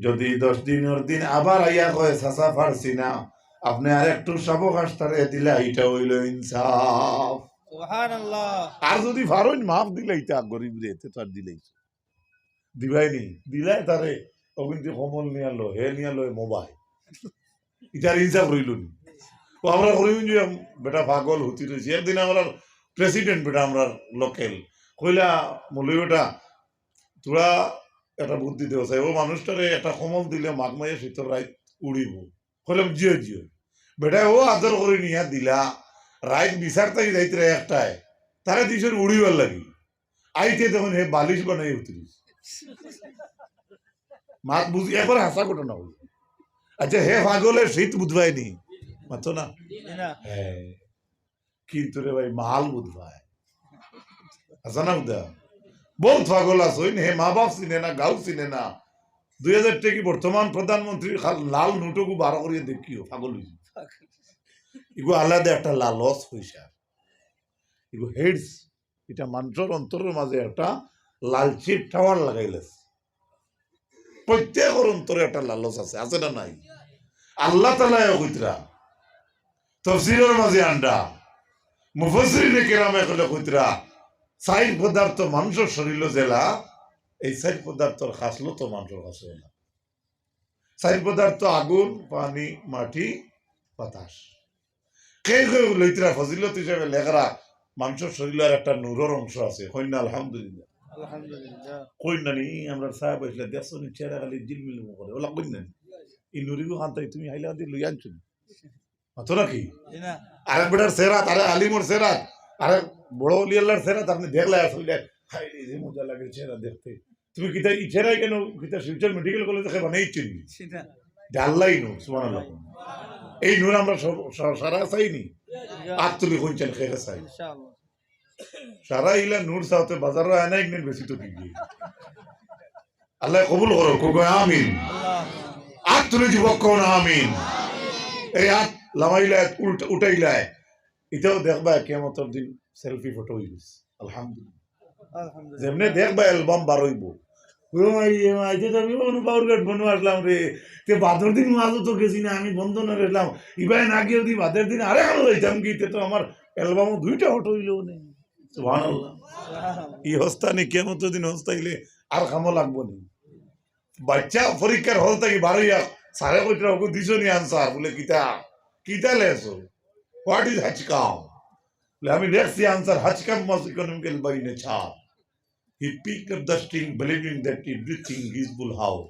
যুদি দশ দিনর দিন আবার আইয়া কয়, "চাচা, পারছি না," আপনে আর একটু সাবকাশ তারে দিলা, ইটা অইলো ইনসাফ। সুবহানাল্লাহ। আর যুদি পারইন মাফ দিলাইতা গরিবরে, তে তো আর দিলাইতা। দিবায় নি, দিলায় তারে, অউ কিন্তু কম্বল নিয়া লয়, হে নিয়া লয় মোবাইল। ইটার ইনসাফ রইলো নি? অউ আমরা করিমগঞ্জ বেটা পাগল হুতি রইছে। একদিন আমরার প্রেসিডেন্ট বেটা, আমরার লোকাল, কইলা, "মৌলভী বেটা, তোরা একটা বুদ্ধি দেও চাই, অউ মানুষটারে একটা কম্বল দিলে মাঘ মাসে শীতর রাইত উড়িবো।" কইলাম, "জিও, জিও।" বেটায় অউ আদর করি নিয়া দিলা, রাইত বিছার থাকি যাইতরা একটায়, তারে দিছইন উড়িবার লাগি। আইতে তখন হে বালিশ বানাই উতরিস। মাত বুঝি, একবার হাছা ঘটনা অইলো। আচ্ছা, হে পাগলে শীত বুঝবায় নি? মাতো না? জি না। হ্যাঁ। কিন্তু রে ভাই, মাল বুঝবায়। আছে না উদা? বউত পাগল আছইন, হে মা বাপ চিনে না, গাঁও চিনে না। দুই হাজার টেকি বর্তমান প্রধানমন্ত্রীর খাল-, লাল নোটগু বার করিয়া দেখিও, পাগল অইযিবো। ইগু আলাদা একটা লালচ পয়সা। ইগু হেডস, ইটা মানষর অন্তরর মাঝে একটা লালচির টাওয়ার লাগাইলাইছে। প্রত্যেকর অন্তরে একটা লালচ আছে, আছে না নাই? আল্লাহ তাআলায় কইতরা, তফসিরর মাঝে আনরা, মুফাসসিরিনে কেরামে কইলে কইতরা, চাইর পদার্থ মানষর শরীলো যেলা, এই চাইর পদার্থর খাসলত মানষর কাছে না। চাইর পদার্থ আগুন, পানি, মাটি, বাতাস। কেউ কেউ লইতরা ফজিলত হিসাবে লেখরা, মানষর শরীলর একটা নূরর অংশ আছে। কইন না আলহামদুলিল্লাহ? আলহামদুলিল্লাহ। কইন না নি, আমরার সাহেব আইছলা, দেখছো নি, চেহারা খালি ঝিলমিল করে। অলা কইন না নি? ই নূরিগু কান্তাই তুমি হাইলা দি লই আনছো নি? মাতো নাকি? জি না। আরেক বেটার চেহারা, আরেক আলিমর চেহারা, আরেক বড় অলি আল্লাহর চেহারা, আপনে দেখলা আসলে, হায় রে, যে মজা লাগে চেহারা দেখতে। তুমি কিতা ই চেহারায় কেন, কিতা শিলচর মেডিকেল কলেজ থেকে বানাইছো নি? জি না। ইটা আল্লাহই নূর, সুবহানাল্লাহ। এই নূর আমরা সব, সা-, সারা চাইনি। আত তুলি কইন চাইন, খেয়ে চাই। ইনশাআল্লাহ। সারা ইলা নূর চাওতে বাজারো আনা একদিন বেশি তো দিবি। আল্লাহ কবুল করো, কো কো আমিন। আল্লাহ। আত তুলি যুবক কো না আমিন। এই আত লামাইলায়, উল্টা, উঠাইলায়। ইটাও দেখবায় কিয়ামতর দিন সেলফি ফটো অইগেছে। আলহামদুলিল্লাহ। আলহামদুলিল্লাহ। যেমনে দেখবা অ্যালবাম বারইবো। ও মাই, এ মাই, তে আমি অনু পাওয়ার গার্ড বনু আসলাম রে। তে বাদর দিন ওয়াজো তো গেছি না, আমি বন্ধ না রইলাম। ইবায় না গিয়ে যদি বাদের দিন আরে আমি লইতাম কি, তে তো আমার অ্যালবামও দুইটা ফটো অইলো নে। সুবহানাল্লাহ। ই হস্তা নি, কিয়ামতর দিন হস্তা অইলে আর কামো লাগবো নি। বাচ্চা পরীক্ষার হল থাকি বারইয়া স্যারে কইতরা, "ওগো দিছো নি আনসার?" বলে, "কিতা? কিতা লেছো?" "What is হাচকাম?" বলে, "আমি লেখছি আনসার, হাচকাম was economical by nature. He picked up the string, believing that everything is bull how.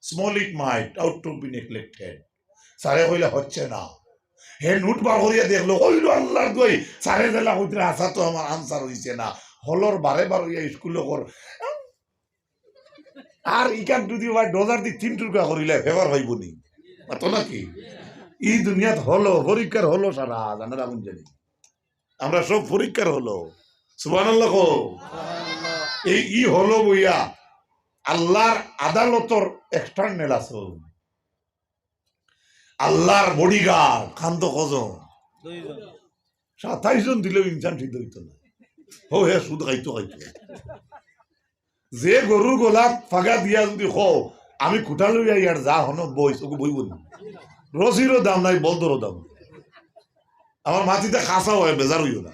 Small it might, out to be neglected." স্যারে কইলা, "হচ্ছে না।" হে নোট বার করিয়া দেখলো, কইলো, "আল্লাহর দোয়াই, স্যারে যেলা কইতরা হাছা তো আমার আনসার অইছে না।" হলর বারে বারইয়া স্কুলো কর। আর ইখান যদি ভাই ডোজার দি তিন টুকরা করিলে ফেভার পাইবো নি? মাতো নাকি? ই দুনিয়াত হলো, পরীক্ষার হলো সারা, জানার আগুন জানি। আমরা সব পরীক্ষার হলো। সুবহানাল্লাহ কও। এই ই হলো বইয়া আল্লাহর আদালতর এক্সটার্নাল আছে। আল্লাহর বডিগার্ড, খান্দ কজন? দুইজন। সাতাইশ জন দিলেও ইনসান সিদ্ধ অইতো না। হো হে সুদ খাইতো খাইতো। যে গরুর গলাত ফাগা দিয়া যদি কও, "আমি খুটা লইয়া ইয়ার যা হনো বইস", ওকে বইব না। রশিরও দাম নাই, বলদরও দাম নাই। আমার মাটিতে খাসা হয়, বেজার অইও না।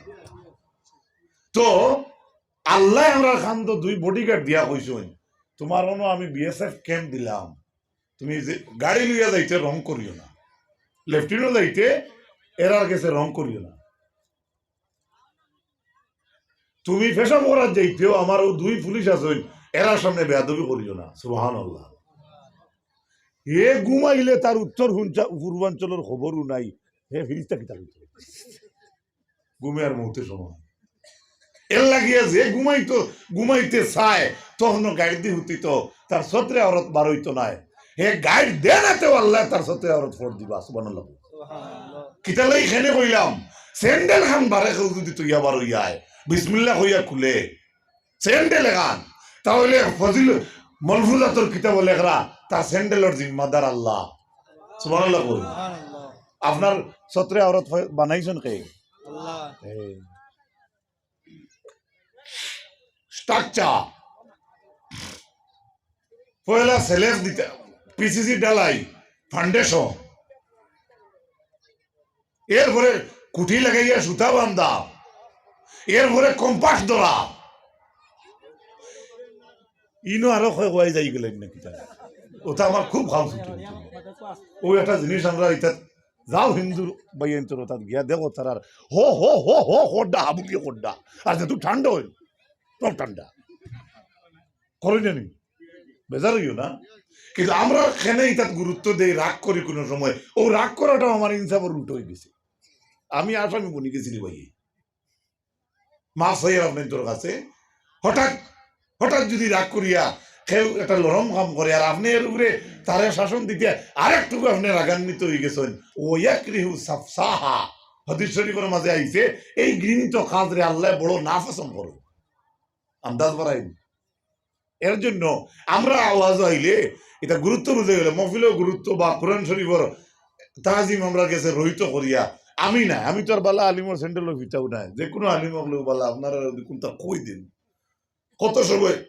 তো আল্লায় আমরার খান্দ দুই বডিগার্ড দিয়া কইছইন, "তোমার অনো আমি বিএসএফ ক্যাম্প দিলাম, তুমি যে গাড়ি লইয়া যাইতে রং করিও না, লেফটিনো যাইতে এরার গেছে রং করিও না।" তুমি পেশাব করার যাইতেও আমার অউ দুই পুলিশ আছইন, এরার সামনে বেয়াদবি করিও না। সুবহানাল্লাহ। হে ঘুমাইলে তার উত্তর হুঞ্চা-, পূর্বাঞ্চলর খবরও নাই। হে ফিরিস্তা কিতা কইতো? ঘুমে আর মৌতে সমান। এর লাগিয়া যে ঘুমাইতো, ঘুমাইতে চায়, তখনও গাইড় দি হুতিত, তার সতরে আওরত বার অইতো নায়। হে গাইড় দে না তেও আল্লায় তার সতরে আওরত ফড় দিবা। সুবহানাল্লাহ। কিতার লাগি খেনে কইলাম, স্যান্ডেল খান বারে কেউ যদি তৈয়া বার অইয়ায়, বিসমিল্লাহ কইয়া খুলে, স্যান্ডেল এখান, তাহলে ফজিল মলফুজাতর কিতাবো লেখরা, তার স্যান্ডেলর জিম্মাদার আল্লাহ। সুবহানাল্লাহ কই। আপনার সতরে আওরত ফ-, বানাইছইন কে? আল্লাহ। এই। স্ট্রাকচার। পয়লা সেলেস দিতা, পিসিসি ঢালাই, ফাউন্ডেশন। এরপরে কুঠি লাগাইয়া সুতা বান্ধা, এরপরে কম্পাস ধরা। ইনো আরো কয় কয় যাই গেলেন নাকি তারা? ওটা আমার খুব হাউস উঠে। ও একটা জিনিস আমরা এটা যাও হিন্দু ভাইয়াইন্তর ওটা গিয়া দেখো তারার হো হো হো হো খোড্ডা হাবুকে খোড্ডা। আর যেহেতু ঠান্ডা হইল, খুব ঠান্ডা। করই না নি? বেজার হইও না। কিন্তু আমরা কেনে ইতাত গুরুত্ব দেই, রাগ করি কোনো সময়। ও রাগ করাটাও আমার ইনসাফের উল্টো হয়ে গেছে। আমি আসামি বনি গেছি রে ভাই। মাফ চাইয়ার আপনাইন্তর কাছে। হঠাৎ, হঠাৎ যদি রাগ করিয়া কেউ একটা লরম কাম করে আর আপনে এর উপরে তারে শাসন দিতে আরেকটুকু আপনে রাগান্বিত হয়ে গেছেন। ওয়াকরিহু সাফসাহা। হাদিস শরীফের মাঝে আইছে, এই ঘৃণিত কাজরে আল্লায় বড় নাপছন্দ করে। আন্দাজ বাড়াইন। এর জন্য আমরা ওয়াজো আইলে এটা গুরুত্ব বুঝে গেলে মহফিলও গুরুত্ব বা কোরআন শরীফের তাজিম আমরা গেছে রহিত করিয়া আমি না, আমি তো আর বালা আলিমর স্যান্ডেলও ফিতাও নাই, যে কোনো আলিম হকলেও বালা আপনারা যদি কোনটা কই দিন, কত সময়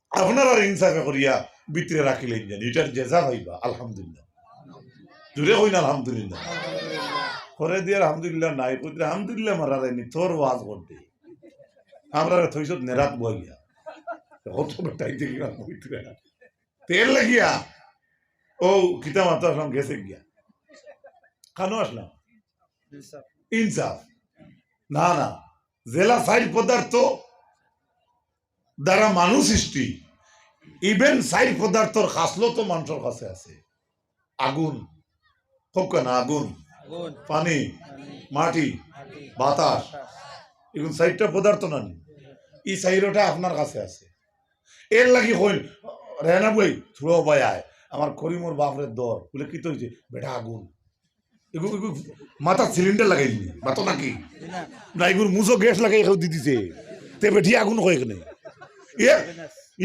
আপনারা আর ইনসাফে করিয়া ভিতরে রাখিলেন জানি, এটার জেজা পাইবা, আলহামদুলিল্লাহ। জুরে কইন আলহামদুলিল্লাহ। করে দিয়ে আলহামদুলিল্লাহ নাই, কইতে আলহামদুলিল্লাহ মারা যায়নি, তোর ওয়াজ করতে। আমরা থইছত নেরাত বইয়া। কত বেটাই দেখি না কইতে। তেল লাগিয়া। ও কিতা মাতো আসলাম গেছে গিয়া। কানো আসলাম? ইনসাফ। না, না। যেলা চাইর পদার্থ দ্বারা মানুষ সৃষ্টি, even চাইর পদার্থর খাসলত তো মানুষের কাছে আছে। আগুন, হোক না আগুন, আগুন, পানি, পানি, মাটি, মাটি, বাতাস, বাতাস। এগুন চাইরটা পদার্থ না নি? এই চাইরটা আপনার কাছে আছে। এর লাগি কইন, "রেনা বই, থুড়ো ভাই আয়, আমার করিমর বাপরে দর।" বলে, "কিতা হইছে?" "বেটা আগুন।" এগু, এগু মাথা সিলিন্ডার লাগাই দিনি, মাথা নাকি? না, এগুর মুছো গ্যাস লাগাই কেউ দি দিছে। তে বেটি আগুন কয় কেনে? এ,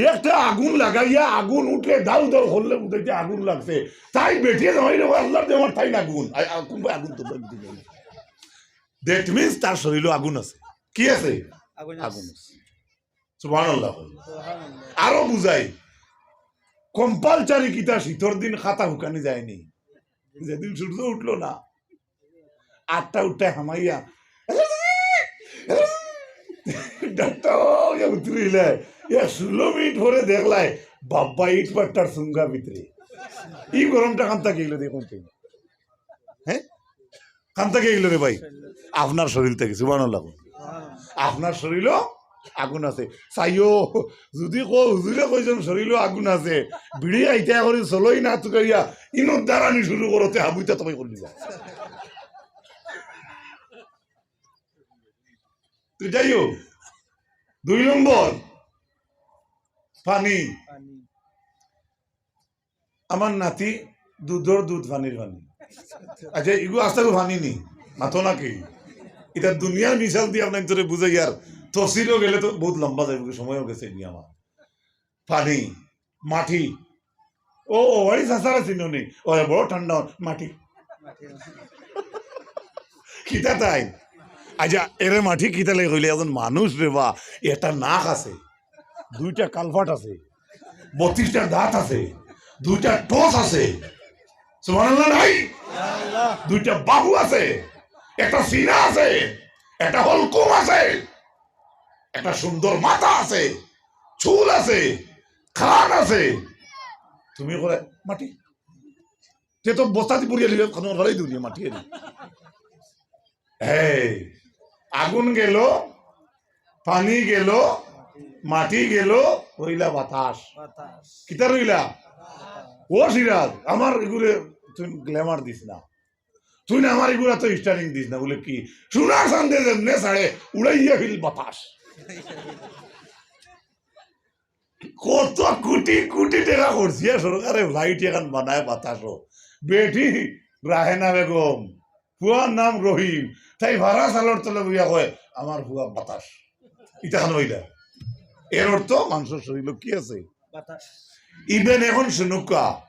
একটা আগুন লাগাইয়া আগুন উঠলে দাউ দাউ করলে উঠাইতে আগুন লাগছে। তাই বেটিয়ে জামাই রে, "আল্লাহর দে আমার তাই না আগুন।" আ, আ, কোন ভাই আগুন তো বন্ধ করে? That means তার শরীরও আগুন আছে। কি আছে? আগুন আছে। আগুন আছে। সুবহানাল্লাহ। সুবহানাল্লাহ। আরো বুঝাই, compulsory কিতা শীতর দিন খাতা হুকানি যায়নি, যেদিন সূর্য উঠলো না, আটটা উঠতে হামাইয়া ডাক্তার হইয়া উতরিলে, ইয়া ষোলো মিনিট পরে দেখলাই বাব্বা ইট পাট্টার সুঙ্গা ভিতরে। এই গরমটা কান্তা গেল দেখুন তো। হ্যাঁ, কান্তা গেল রে ভাই, আপনার শরীর থেকে। সুবহানাল্লাহ। আপনার শরীরও আগুন আছে। চাইও, যদি কো হুজুরে কইছেন শরীরও আগুন আছে, বিড়ি আইতে করি চলই না তুকাইয়া ইনোর দ্বারা নি শুরু করতে হাবুইতা তোমায় করলি যা। তুই যাই হোক, দুই নম্বর পানি। পানি। আমার নাতি দুধর দুধ, পানির পানি। আচ্ছা, এগু আস্তা গো পানি নি, মাতো নাকি? এটা দুনিয়ার মিশাল দিয়ে আপনার তোরে বুঝাই, আর তফসিলও গেলে তো বহুত লম্বা যাইব, সময়ও গেছে নি আমার। পানি, মাটি। ও, ও, ওয়ারি সাসারা চিনো নি? ওরে বড় ঠান্ডা মাটি। কিতা তাই? আচ্ছা, এরে মাটি কিতা লাগে কইলে, একজন মানুষ রে বা, এটা নাক আছে, দুইটা কালফাট আছে, বত্রিশটা দাঁত আছে, দুইটা টোস আছে, সুবহানাল্লাহ নাই? দুইটা বাহু আছে, একটা সিনা আছে, একটা হলকুম আছে, একটা সুন্দর মাথা আছে, চুল আছে, কান আছে। তুমি করে মাটি, তে তো বস্তাতি পুড়িয়ে নিলে কোনো লড়াই দুনিয়া মাটি এনে। এই আগুন গেল, পানি গেল, মাটি গেল, রইলা বাতাস। বাতাস। কিতা রইলা? বাতাস। ও সিরাজ, আমার ইগুরে তুই গ্ল্যামার দিস না, তুই না আমার ইগুরা তো স্টাইলিং দিস না। বলে কি, সোনার চান্দে যেমনে ছাড়ে, উড়াইয়া ফিল বাতাস। কত কোটি কোটি টেকা খরচিয়া সরকারে ফ্লাইট এখান বানায় বাতাসো। বেটি রাহেনা বেগম, ফুয়ার নাম রহিম, তাই ভাড়া চালর তলে বইয়া কয়, "আমার ফুয়া বাতাস।" ইতা খান অইলা। এর অর্থ মানুষর শরীলো কি আছে? বাতাস। ইভেন এখন শুনুক্কা,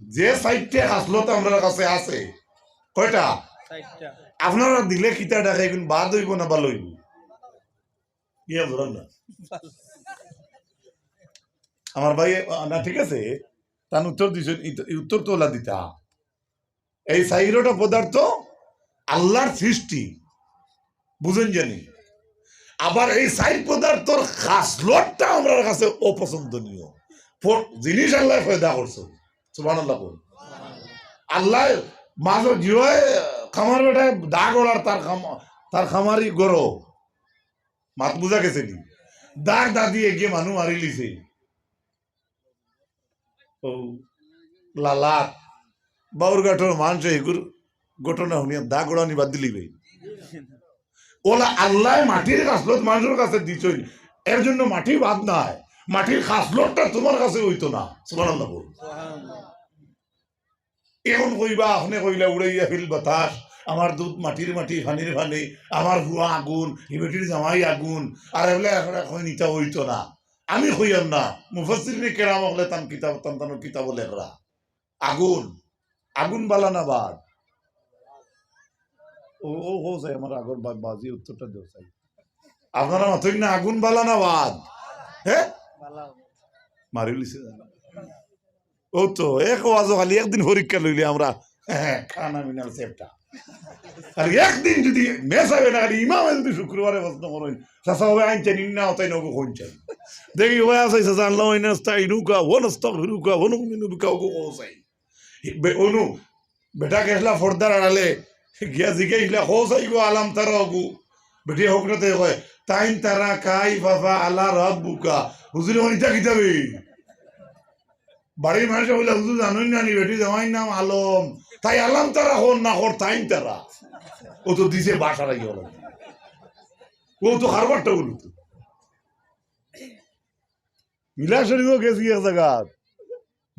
যে চাইরটা খাসলত আমরার কাছে আছে, কয়টা? চাইরটা। আপনারা দিলে কিতা ডাকে, এগুন বাদ অইবো না ভালা অইবো? ইয়া বলেন না। আমার ভাই, আ, না, ঠিক আছে, তান উত্তর দিছে, ই, ই উত্তর তো ওলা দিতা। এই চাইরোটা পদার্থ আল্লাহর সৃষ্টি, বুঝেন জানি। আবার এই চাইর পদার্থর খাসলতটা আমরার কাছে অপছন্দনীয়। প-, জিনিস আল্লায় পয়দা করছে। সুবহানাল্লাহ কই। আল্লায় মাঝে জিওয়ে খামার বেটায় দা গড়ার তার খাম-, তার খামারি গরো। মাত বুঝা গেছে নি? দার দাদি এগিয়ে মানু মারিলিছে। ও লালাত, বাউরঘাটর মানষে এগুর ঘটনা হুনিয়া দা গড়ানি বাদ দিলি ভাই। ওলা আল্লায় মাটির খাসলত মানুষর কাছে দিছইন, এর জন্য মাটি বাদ নাই। মাটির খাসলতটা তুমার কাছে অইতো না। সুবহানাল্লাহ বল। এখন কইবা, আপনে কইলা উড়াইয়া ফিল বাতাস, আমার দুধ মাটির মাটি, পানির পানি, আমার ফুয়া আগুন, ই বেটির জামাই আগুন, আর এগুলা এখন কইন ইতা অইতো না। আমি কইয়ার না, মুফাসসিরিনে কেরাম অকলে তান কিতাব, তান তান কিতাবো লেখরা। আগুন, আগুন বালা না বাদ? ও, ও, ও চাই আমার আগর বা-, বাজি উত্তরটা দেও চাই। আপনারা মাতইন না, আগুন বালা না বাদ? হ্যাঁ? বালা। মারিলিছে জানো। ও তো, এক ওয়াজও খালি একদিন পরীক্ষা লইলে আমরা, হ্যাঁ, খানা মিনাল সেফটা। আর একদিন যদি মেসাবে না, খালি ইমামে যদি শুক্রবারে প্রশ্ন করইন, চাচা হবে আইন চাইন, ইন্না হতাই নগো কোন চাইন। দেখি, ওয়া আছে, চাচা, আল্লাহ ওয়া ইন্না নাস্তাইনুকা, ওয়া নাস্তাগফিরুকা, ওয়া নুমিনু বিকা, ওগো, ও চাই। বে-, অনু, বেটা গেছলা পর্দার আড়ালে, গিয়া জিগাইছলা, "হো সাই গো, আলাম তারা অগু।" বেটি হকরাতে কয়, "তাইন তারা কাইফা ফাআলা রাব্বুকা।" হুজুরে কইন, "ইতা কিতাবে?" বাড়ির মানুষে কইলা, "হুজুর জানইন না নি, বেটি জামাইর নাম আলম। তাই আলাম তারা কর না কর, তাইন তারা।" ও তো দিছে বাসার আগে হলো। ও তো কারবারটা বলতো। মিলা শরীফও গেছি এক জাগাত।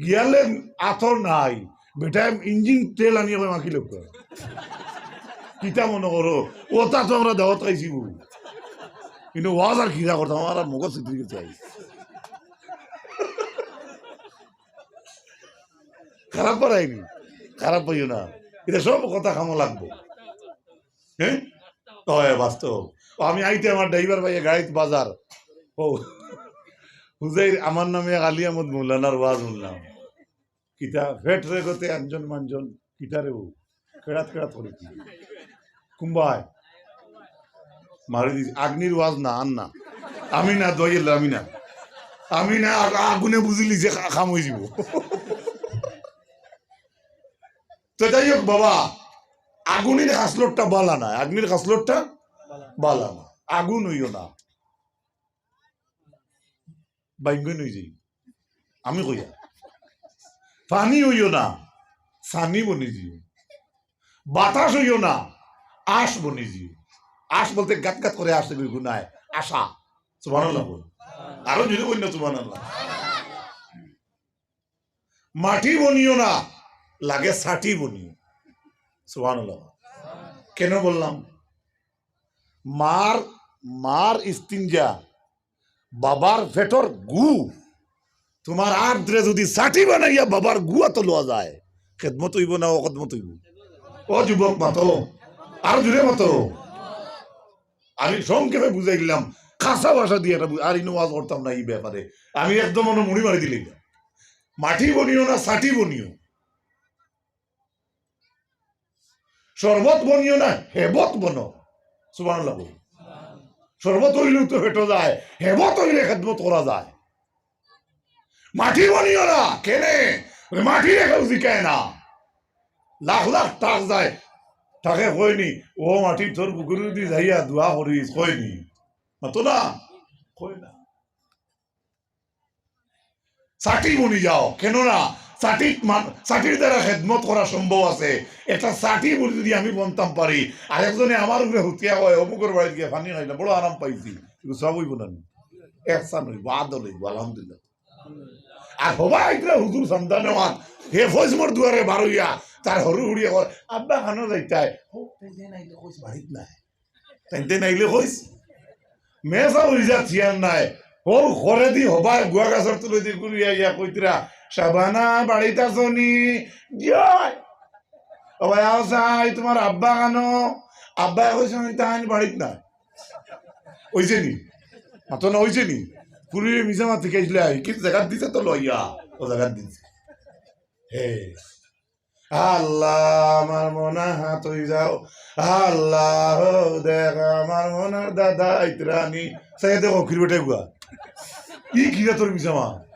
গিয়ালে আতর নাই। বেটায় ইঞ্জিন তেল আনিয়া কয় মাখি লোক। কিতা মনো করো? ওটা তো আমরা দাওয়াত খাইছি বউ। কিন্তু ওয়াজ আর কিতা করতাম, আমার আর মগজ ছিদ্রি গেছে আই। খারাপ পারাইনি, খারাপ পাইও না, ইতা সব কথা খামো লাগবো। হ্যাঁ? অয় বাস্তব। ও, আমি আইতে আমার ড্রাইভার ভাইয়ে গাড়িত বাজার। ও, হুজাইর, আমার নামে এক আলী আহমদ মৌলানার ওয়াজ হুনলাম। কিতা, ফেট রে গতে আঞ্জন মাঞ্জন, কিতা রে ও? কেড়াত কেড়াত করি কি? কুম্বায়? মারি দিছি। আগ্নির ওয়াজ না, আর না। আমি না, দোয়াইল্লা, আমি না। আমি না, আগ-, আগুনে বুঝিলি যে খা-, খাম অইযিবো। তো যাই হোক বাবা, আগুনের খাসলতটা বালা না, আগুনের খাসলতটা বালা না। আগুন অইও না, বাইঙ্গন অইযিও। আমি কইয়া, পানি অইও না, সানি বনি যিও। বাতাস অইও না, আশ বনি যিও। আশ বলতে গাত গাত করে আশ, এগুলো গুনায়, আশা। সুবহানাল্লাহ বল। আরো জোরে বল না, সুবহানাল্লাহ। মাটি বনিও না, লাগে ছাটি বনিও। সুবহানাল্লাহ। কেন বললাম? মার, মার ইস্তিঞ্জা, বাবার পেটর গু, তুমার আত ধরে যদি ছাটি বানাইয়া বাবার গু আতো লওয়া যায়, খেদমত অইবো না অখেদমত অইবো? ও যুবক মাতো, আরো জোরে মাতো। আমি সংক্ষেপে বুঝাই দিলাম, খাসা ভাষা দিয়া এটা বু-, আর ইনো ওয়াজ করতাম না ই ব্যাপারে। আমি একদম অনো মুড়ি মারি দিলাম। মাটি বনিও না, ছাটি বনিও। শরবত বনিও না, হেবত বনো। সুবহানাল্লাহ বলো। শরবত অইলেও তো পেটো যায়, হেবত অইলে খেদমত করা যায়। মাটি বনিও না, কেনে? ওই মাটিরে কেউ জিকায় না। লাখ লাখ টাক যায়, টাকে কয়নি, "ও মাটি, তোর বুকুর দি যাইয়া দোয়া করিস", কয়নি? মাতো না? কয় না। ছাটি বনি যাও, কেননা চাটির মান-, চাটির দ্বারা খেদমত করা সম্ভব আছে। একটা চাটি বুলে যদি আমি বনতাম পারি, আর একজনে আমার উপরে হুতিয়া কয়, "অমুকর বাড়িত গিয়া পানি খাইলাম, বড় আরাম পাইছি", এগু সওয়াব অইবো না নি? এহসান অইবো, আদল অইবো, আলহামদুলিল্লাহ। আর হবায় আইতরা হুজুর চান্দা নেওয়াত, হে ফজমর দুয়ারে বারইয়া, তার হুরু হুড়িয়ে কর, "আব্বা খানো যাইতায়?" "ও, তাইন তাইন আইলে কইস বাড়িত নাই।" তাইন তাইন আইলে কইস, মেসা অইযা চিয়ার নাই। ও, ঘরেদি হবায় গুয়া গাছর তলেদি ঘুরিয়া ইয়া কইতরা, "শাবানা, বাড়িত আছো নি?" "জি অয়।" "ও ভাই, আও চাই, তুমার আব্বা খানো?" "আব্বায় কইছইন, তাইন বাড়িত নাই।" অইছে নি? মাতো না, অইছে নি? ফুরিরে মিছা মাত শিখাইছলায়, কিন্তু জাগাত দিছে তো লইয়া, ও জাগাত দিছে। হে। "আল্লাহ, আমার মনার হাত অই যাও। আল্লাহ, ও দেখ, আমার মনার দাদা আইতরা নি।" চাইয়া দেখো, কির বেটা গুয়া। ই কিরা তোর মিছা মাত?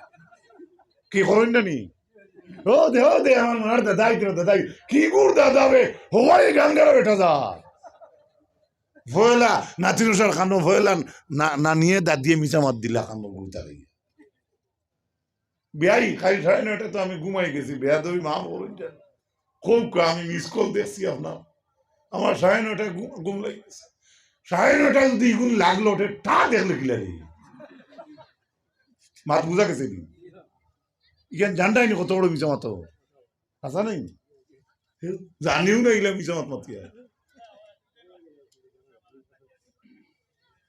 কি করইন না নি? "ও দে, ও দে, আমার মনার দাদা আইতরা, দাদা আইতরা।" কিগুর দাদা বে? হবায় গাঙ্গারা বেটা যা। পয়লা নাতির উষার খানো, পয়লা না-, নানিয়ে দাদিয়ে মিছা মাত দিলা খানো গুতা। বিয়াই, কাইল সাড়ে নয়টায় তো আমি ঘুমাই গেছি, বেয়াদবি মাফ করইন যেন। কউক্কা, আমি miss call দেখছি আপনার। আমার সাড়ে নয়টায় ঘু-, ঘুম লাগি গেছে। সাড়ে নয়টায় যদি ইগুন লাগলো, ওটা টা দেখলে কিলা রে? মাত বুঝা গেছে নি? ইখান জানতায় নি কত বড় মিছা মাতো? হাছা নায় নি? জানিও না ইলা মিছা মাত মাতিয়া।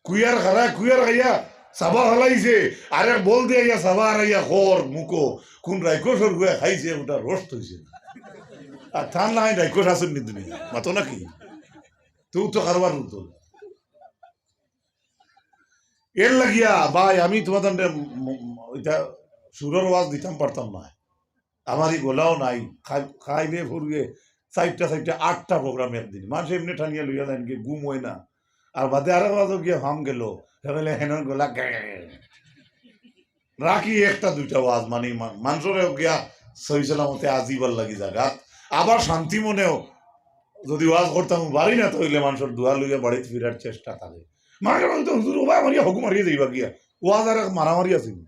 কুইয়ার খারা, কুইয়ার খাইয়া, সাবা ফালাইছে, আরে বল দিয়া ইয়া সাবা আর ইয়া খর মুখো, কোন রাইকো সরগুয়া খাইছে, ওটা রোস্ট অইছে। আর থান নাই রাইকো শাসন নি দুনিয়া, মাতো নাকি? তুই তো কারবার হতো। এর লাগিয়া ভাই, আমি তোমাদের ম-, ম-, এটা সুরর ওয়াজ দিতাম পারতাম না। আমার ই গলাও নাই, খাই-, খাইলে ফুরগে চাইরটা, চাইরটা, আটটা program একদিন। মানুষে এমনে টানিয়া লইয়া যাইন কি, ঘুম অয় না। আর বাদে আরো বাজো গিয়া ফাম গেল, হেবেলে হেনর গলা গে-, রাখি একটা দুইটা ওয়াজ, মানে মা-, মানুষরে গিয়া সহি সালামতে আজিবার লাগি জাগাত। আবার শান্তি মনেও যদি ওয়াজ করতাম পারি না, তাইলে মানুষর দোয়া লইয়া বাড়িত ফিরার চেষ্টা থাকে। মাঝে মাঝে তো হুজুর ওবা মারিয়া হগু মারিয়া যাইবা গিয়া। ওয়াজ আর এক মারামারি আছে নি?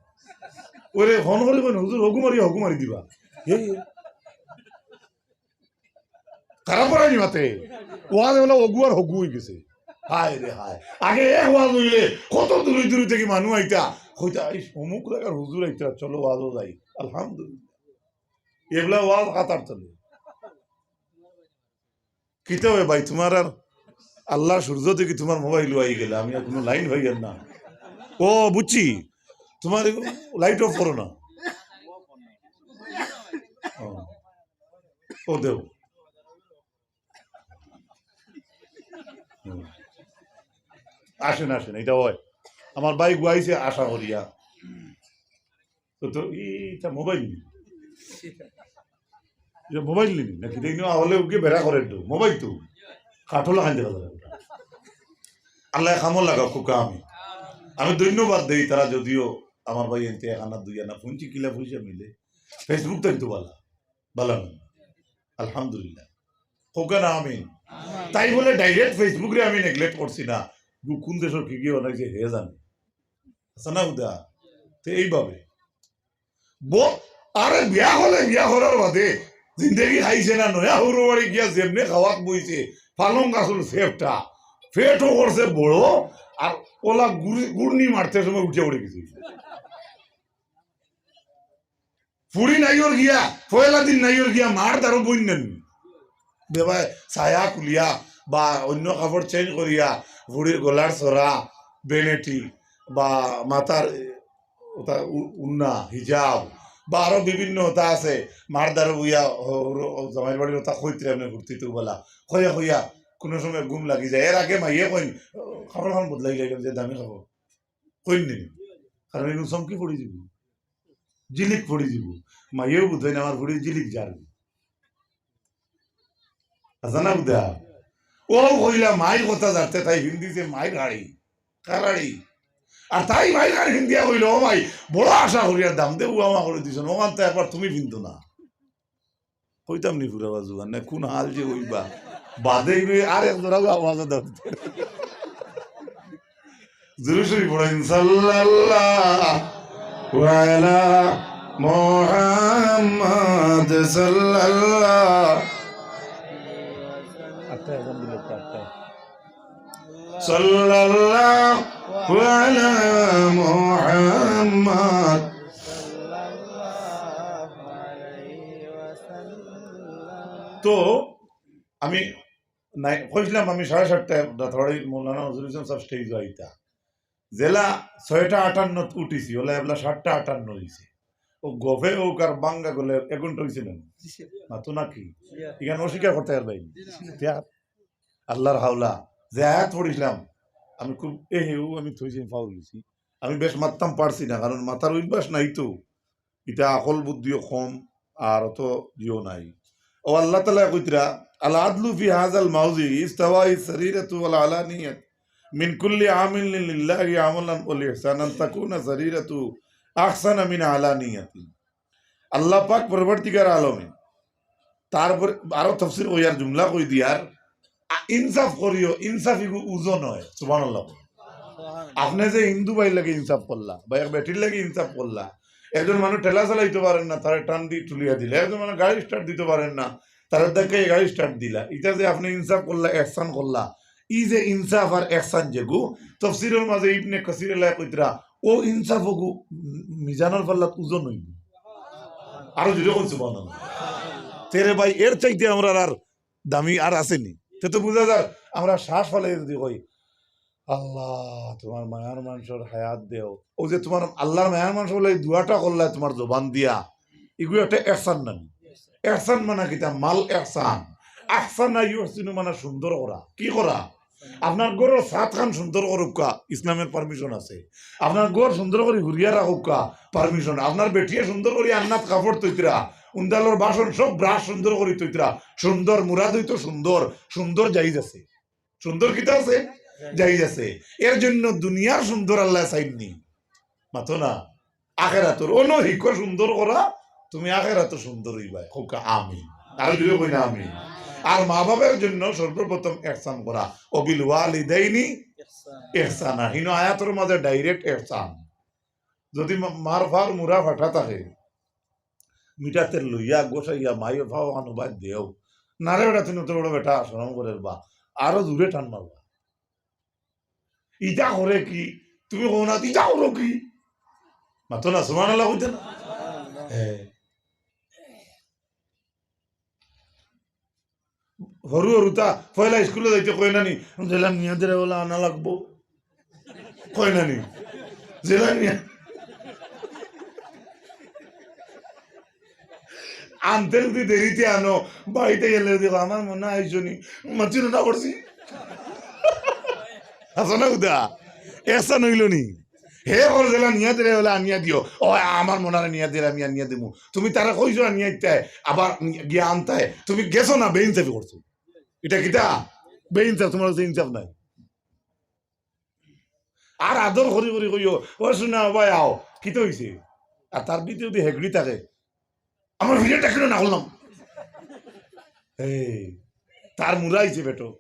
ওরে ফোন করি কইন, "হুজুর, হগু মারিয়া হগু মারি দিবা।" হে, হে। খারাপ করাই নি মাতে। ওয়াজ বলে হগু আর হগু অই গেছে। হায় রে হায়। আগে এক ওয়াজ অইলে কত দূরে দূরে থাকি মানুষ আইতা। কইতা, "এই অমুক জাগার হুজুর আইতা, চলো ওয়াজও যাই।" আলহামদুলিল্লাহ। এবলা ওয়াজ খাতার তলে। কিতা অয় ভাই, তোমার আর আল্লাহর সূর্য থাকি তোমার মোবাইল আই গেলে, আমি আর কোনো লাইন পাইয়ার না। ও, বুঝছি, তোমার light off করো না। ও, ও দেও। হুম। আসেন, আসেন, এটা অয়। আমার ভাই গুয়াইছে আশা করিয়া। তো, তো, ই, ইটা মোবাইল নি? ইটা মোবাইল নি? নাকি দেখি না, হলে উগে বেড়া করে একটু। মোবাইল তো। কাঠো লাগাই দেখা যায় ওটা। আল্লাহ খামো লাগা খুকা আমি। আমি ধন্যবাদ দেই তারা যদিও আমার ভাই এনতে এক আনা দুই আনা ফুঞ্চি কিলা পয়সা মিলে। Facebook তো একটু ভালা। ভালা না। আলহামদুলিল্লাহ। খুকা না আমি। তাই বলে direct Facebook রে আমি neglect করছি না। গু-, কোন দেশর কি কি বানাইছে হে জানে। আছে না উদা? তো এইভাবে। ব-, আরে বিয়া হলে বিয়া করার বাদে জিন্দেগি খাইছে না, নয়া হুরু বাড়ি গিয়া যেমনে খাওয়াত বইছে, পালং গাছর সেফটা, পেটও করছে বড়, আর ওলা গুড়ি-, গুড়নি মারতে সময় উঠে পড়ে গেছে। ফুড়ি নাইওর গিয়া, পয়লা দিন নাইওর গিয়া, মার দারো বইন নেন। বেবায় ছায়া খুলিয়া বা অন্য কাপড় change করিয়া, ফুড়ির গলার সরা, বেনেটি বা মাথার ওটা উ-, উন্না, হিজাব বা আরো বিভিন্ন ওটা আছে, মার দারো বইয়া, ও, ও, ও, জামাইর বাড়ির ওটা কইতরে এমনি ঘুরতে তো বলা। কইয়া কইয়া, কোনো সময় ঘুম লাগি যায়। এর আগে মাইয়ে কইন, "ও, কাপড় খান বদলাই যাইলাম, যে দামি কাপড়।" কইন নি? কারণ এগুলো চমকি পড়ি দিব। জিলিক পড়ি দিব। মাইয়েও বুঝে না, আমার ফুড়ি জিলিক যার। আছে না বুঝা? ও কইলা মাইর কথা যাতে তাই হিন্দিতে মাইর হাড়ি, কারাড়ি। আর তাই মাইর কার হিন্দিয়া কইল, "ও ভাই, বড় আশা করি আর দাম দে, ও আমা করে দিছেন, ওখান তো একবার তুমি ফিনতো না।" কইতাম নি পুরা বাজু, না কোন হাল যে হইবা। বাদে হইবে আর এক জোড়া আওয়াজ দাও। জোরে শরীফ পড়েন, সাল্লাল্লাহু আলা মোহাম্মদ সাল্লাল্লাহু আটটা আজান দিল তো, আটটা। সাল্লাল্লাহু আলা মুহাম্মদ। তো আমি নাই, কইছিলাম আমি সাড়ে সাতটায় রাতারাতি মৌলানা নজরুল ইসলাম সাহেব স্টেজো আইতা। যেলা ছয়টা আটান্নত উঠিছি, অলা এবলা সাতটা আটান্ন অইছে। ও গফে ও কার বাঙ্গা গলে এক ঘন্টা অইছে না? মাতো নাকি? ইখান অস্বীকার করতে পারবায় নি। তে আর আল্লাহর হাওলা, যে আয়াত পড়ছিলাম, আমি খুব, এ হে, ও আমি থইছি, আমি ফাউল অইছি। আমি বেশ মাততাম পারছি না, কারণ মাতার অভ্যাস নাই তো। ইতা আকল বুদ্ধিও কম, আর অত ইয়ো নাই। ও আল্লাহ তাআলা কইতরা, "আল আদলু ফি হাযাল মাওজি ইস্তাওয়াই সারিরাতু ওয়াল আলানিয়াত মিন কুল্লি আমিলিন লিল্লাহি আমালান ওয়াল ইহসানান তাকুনা সারিরাতু আহসানা মিন আলানিয়াতি।" আল্লাহ পাক পরবর্তীকার আলমে তারপরে আরো তফসির কইয়ার জুমলা কই দিয়ার, আ, ইনসাফ করিও, ইনসাফ ইগু ওজন অয়। সুবহানাল্লাহ। আপনে যে হিন্দু ভাইর লাগি ইনসাফ করলা, বা এক বেটির লাগি ইনসাফ করলা, একজন মানুষ ঠেলা চালাইতো পারের না, তারে টান দি তুলিয়া দিলা, একজন মানুষ গাড়ি স্টার্ট দিতো পারের না, তারে ধাক্কাই গাড়ি স্টার্ট দিলা, ইটা যে আপনে ইনসাফ করলা, এহসান করলা, ই যে ইনসাফ আর এহসান যেগু, তফসিরর মাঝে ইবনে কাসির আল্লাহ কইতরা, ও ইনসাফ ওগু মিজানর পাল্লাত ওজন অইবো। আরো জোরে কইন সুবহানাল্লাহ। তে রে ভাই, এর চাইতে আমরার আর দামি আর আছে নি? তে তো বুঝা যার, আমরা শ্বাস ফালাই যদি কই, "আল্লাহ, তুমার মায়ার মানষর হায়াত দেও।" ও যে তুমার আল্লাহর মায়ার মানষর লাগি দোয়াটা করলায় তুমার জবান দিয়া, ইগু একটা এহসান নানি? এহসান মানে কিতা? মাল এহসান। আহসানা ইউহসিনু মানে সুন্দর করা। কি করা? আপনার ঘরর ছাদ খান সুন্দর করউক্কা, ইসলামর পারমিশন আছে। আপনার ঘর সুন্দর করি হুরিয়া রাখউক্কা, পারমিশন। আপনার বেটিয়ে সুন্দর করি আন্নাত কাপড় থইতরা, উন্দালর বাসন সব ব্রাশ সুন্দর করি থইতরা, সুন্দর মুরাদ অইতো সুন্দর, সুন্দর জায়েজ আছে। সুন্দর কিতা আছে? জায়েজ আছে। এর জন্য দুনিয়ার সুন্দর আল্লায় চাইন নি। মাতো না। আখেরাতর অনো হিকো সুন্দর করা, তুমি আখেরাতো সুন্দর অইবায়। কউক্কা আমিন। আরো জোরে কইন আমিন। আর মা বাবার জন্য সর্বপ্রথম এহসান করা। ওয়াবিল ওয়ালিদাইনি ইহসানা। হিনো আয়াতর মাঝে direct এহসান। যদি মা-, মার ফার মুড়া ফাটা থাকে, মিঠা তেল লইয়া গোসাইয়া মাইয়ে ফাও আনো বাদ দেও। নারে বেটা, তুমি অত বড় বেটা, শরম করের বা। আরো জোরে টান মারবা। ইটা করে কি? তুমি কও না, ইটা করো কি? মাতো না, সুবহানাল্লাহ কইতে না? হ্যাঁ। হরু হরুতা পয়লা স্কুলো যাইতে কয় না নি, "যেলা নিয়া দিরে ওলা আনা লাগবো।" কয় না নি? যেলা নিয়া আনতে যদি দেরিতে আনো, বাড়িতে গেলে দেখো, "আমার মনে হয় আইসো নি, মাছি না করছি।" আছে না উদা? এহসান অইলো নি? হে কর যেলা নিয়া দিরে ওলা আনিয়া দিও। ও, আমার মনারে নিয়া দিরে, আমি আনিয়া দিমু। তুমি তারে কইছো আনিয়া দিতায়, আবার গিয়া আনতায়। তুমি গেছো না, বেইনসাফি করছো। ইটা কিতা? বেইনসাফ, তুমার কাছে ইনসাফ নাই। আর আদর করি করি কইও, "ও সোনা, ও ভাই আও, কিতা অইছে?" আর তার ভিতরে যদি হেগড়ি থাকে, "আমার ভিডিওটা কেন না করলাম?" এই, তার মুড়া আইছে বেটো।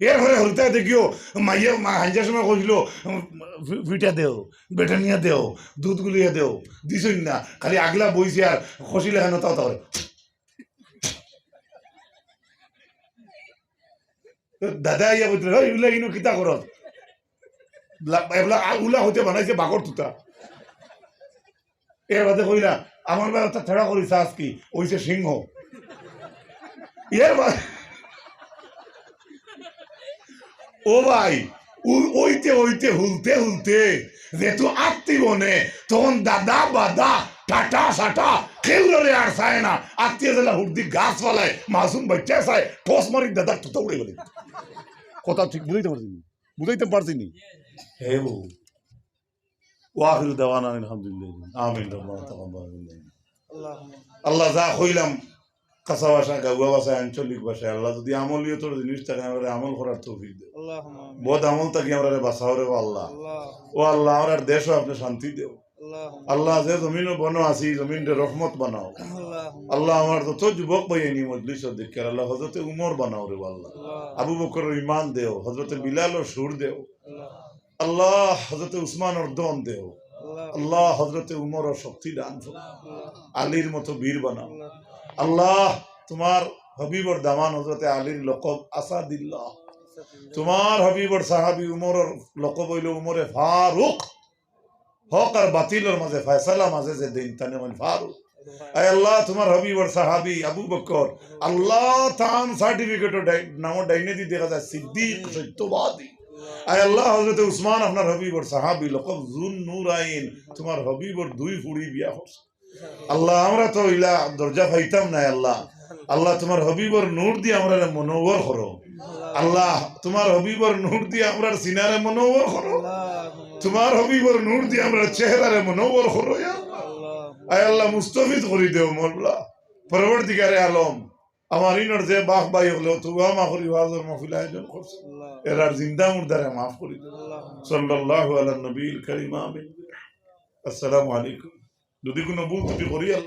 এরপরে হরুতায় দেখিও, মাইয়ে মা হাইঞ্জার সময় কইছিল, "ফি-, ফিটা দেও, বেটানিয়া দেও, দুধ গুলিয়া দেও", দিছইন না, খালি আগলা বইছে আর খসি লেখানো তাও তাও। দাদা আইয়া কইতরা, "ওই উলা ইনো কিতা করস?" লা-, এবলা আ-, উলা হইতে বানাইছে বাঘর তুতা। এর বাদে কইলা, "আমার ভাই অর্থাৎ ঠেড়া করি চাস কি? অইছে সিংহ।" এর বা-, ও ভাই, উ-, অইতে অইতে হুলতে হুলতে যেহেতু আত্তি বনে, তখন দাদা বাদা, টাটা সাটা, কেউ লড়ে আর চায় না। আত্তিয়ে যেলা হুড়দি গাছ ফালায়, মাসুম বাচ্চা চায়, ঠস মারি দাদার তুতা উড়ে গেল। কথা ঠিক বুঝাইতে পারছি নি? বুঝাইতে পারছি নি? হে বউ। ওয়া আখিরু দাওয়ানা আলহামদুলিল্লাহ। আমিন। রব্বানা তাকাব্বাল মিন্না। আল্লাহ যা কইলাম, কাঁচা ভাষা, গাউয়া ভাষায়, আঞ্চলিক ভাষায়, আল্লাহ যদি আমলিয়তর জিনিস থাকে, আমরারে আমল করার তৌফিক দেও। আল্লাহুম্মা আমিন। বদ আমল থাকি আমরারে বাঁচাও রে ও আল্লাহ। আল্লাহ। ও আল্লাহ, আমরার দেশও আপনে শান্তি দেও। আল্লাহুম্মা আল্লাহ, যে জমিনও বনো আছি, এই জমিনরে রহমত বানাও। আল্লাহুম্মা আল্লাহ, আমার যত যুবক ভাই এই মজলিস অধ্যক্ষের, আল্লাহ, হজরতে উমর বানাও রে ও আল্লাহ। আল্লাহ। আবু বকরর ইমান দেও, হজরতে বিলালর সুর দেও। আল্লাহ। আল্লাহ, হজরতে উসমানর দম দেও। আল্লাহ হযরতে উমরর শক্তি দান করো, আলীর মতো বীর বানাও। আল্লাহ তোমার হাবিবর দামান হযরতে আলীর লকব আসাদুল্লাহ, তোমার হাবিবর সাহাবী উমরর লকব অইলো উমরে ফারুক। হক আর বাতিলর মাঝে ফয়সালা মাঝে যে দেইন তানে কইন ফারুক। আয় আল্লাহ তোমার হাবিবর সাহাবী আবু বকর, আল্লাহ তান সার্টিফিকেটও ডাই-, নামও ডাইনেদি দেখা যায় সিদ্দিক সত্যবাদী। আয় আল্লাহ হযরতে উসমান আপনার হাবিবর সাহাবী লকব জুন নুরাইন, তোমার হাবিবর দুই ফুড়ি বিয়া করছে। আল্লাহ আমরা তো ইলা দরজা পাইতাম না আল্লাহ। আল্লাহ তোমার হাবিবর নূর দিয়া আমরারে মনোহর করো। আল্লাহ তোমার হাবিবর নূর দিয়া আমরার সিনারে মনোহর করো। তোমার হাবিবর নূর দিয়া আমরার চেহারারে মনোহর করো ইয়া আল্লাহ। আয় আল্লাহ মুস্তাফিজ করি দেও মওলা। পরওয়ারদিগারে আলম আমার ইনর যে বাপ ভাই অকলে তো আমরার ওয়াজর মাহফিল আয়োজন করছে, এরার জিন্দা মুর্দারে মাফ করি দেও। সাল্লাল্লাহু আলা নবীল করিম আমিন। আসসালামু আলাইকুম। যদি কোনো ভুল ত্রুটি করি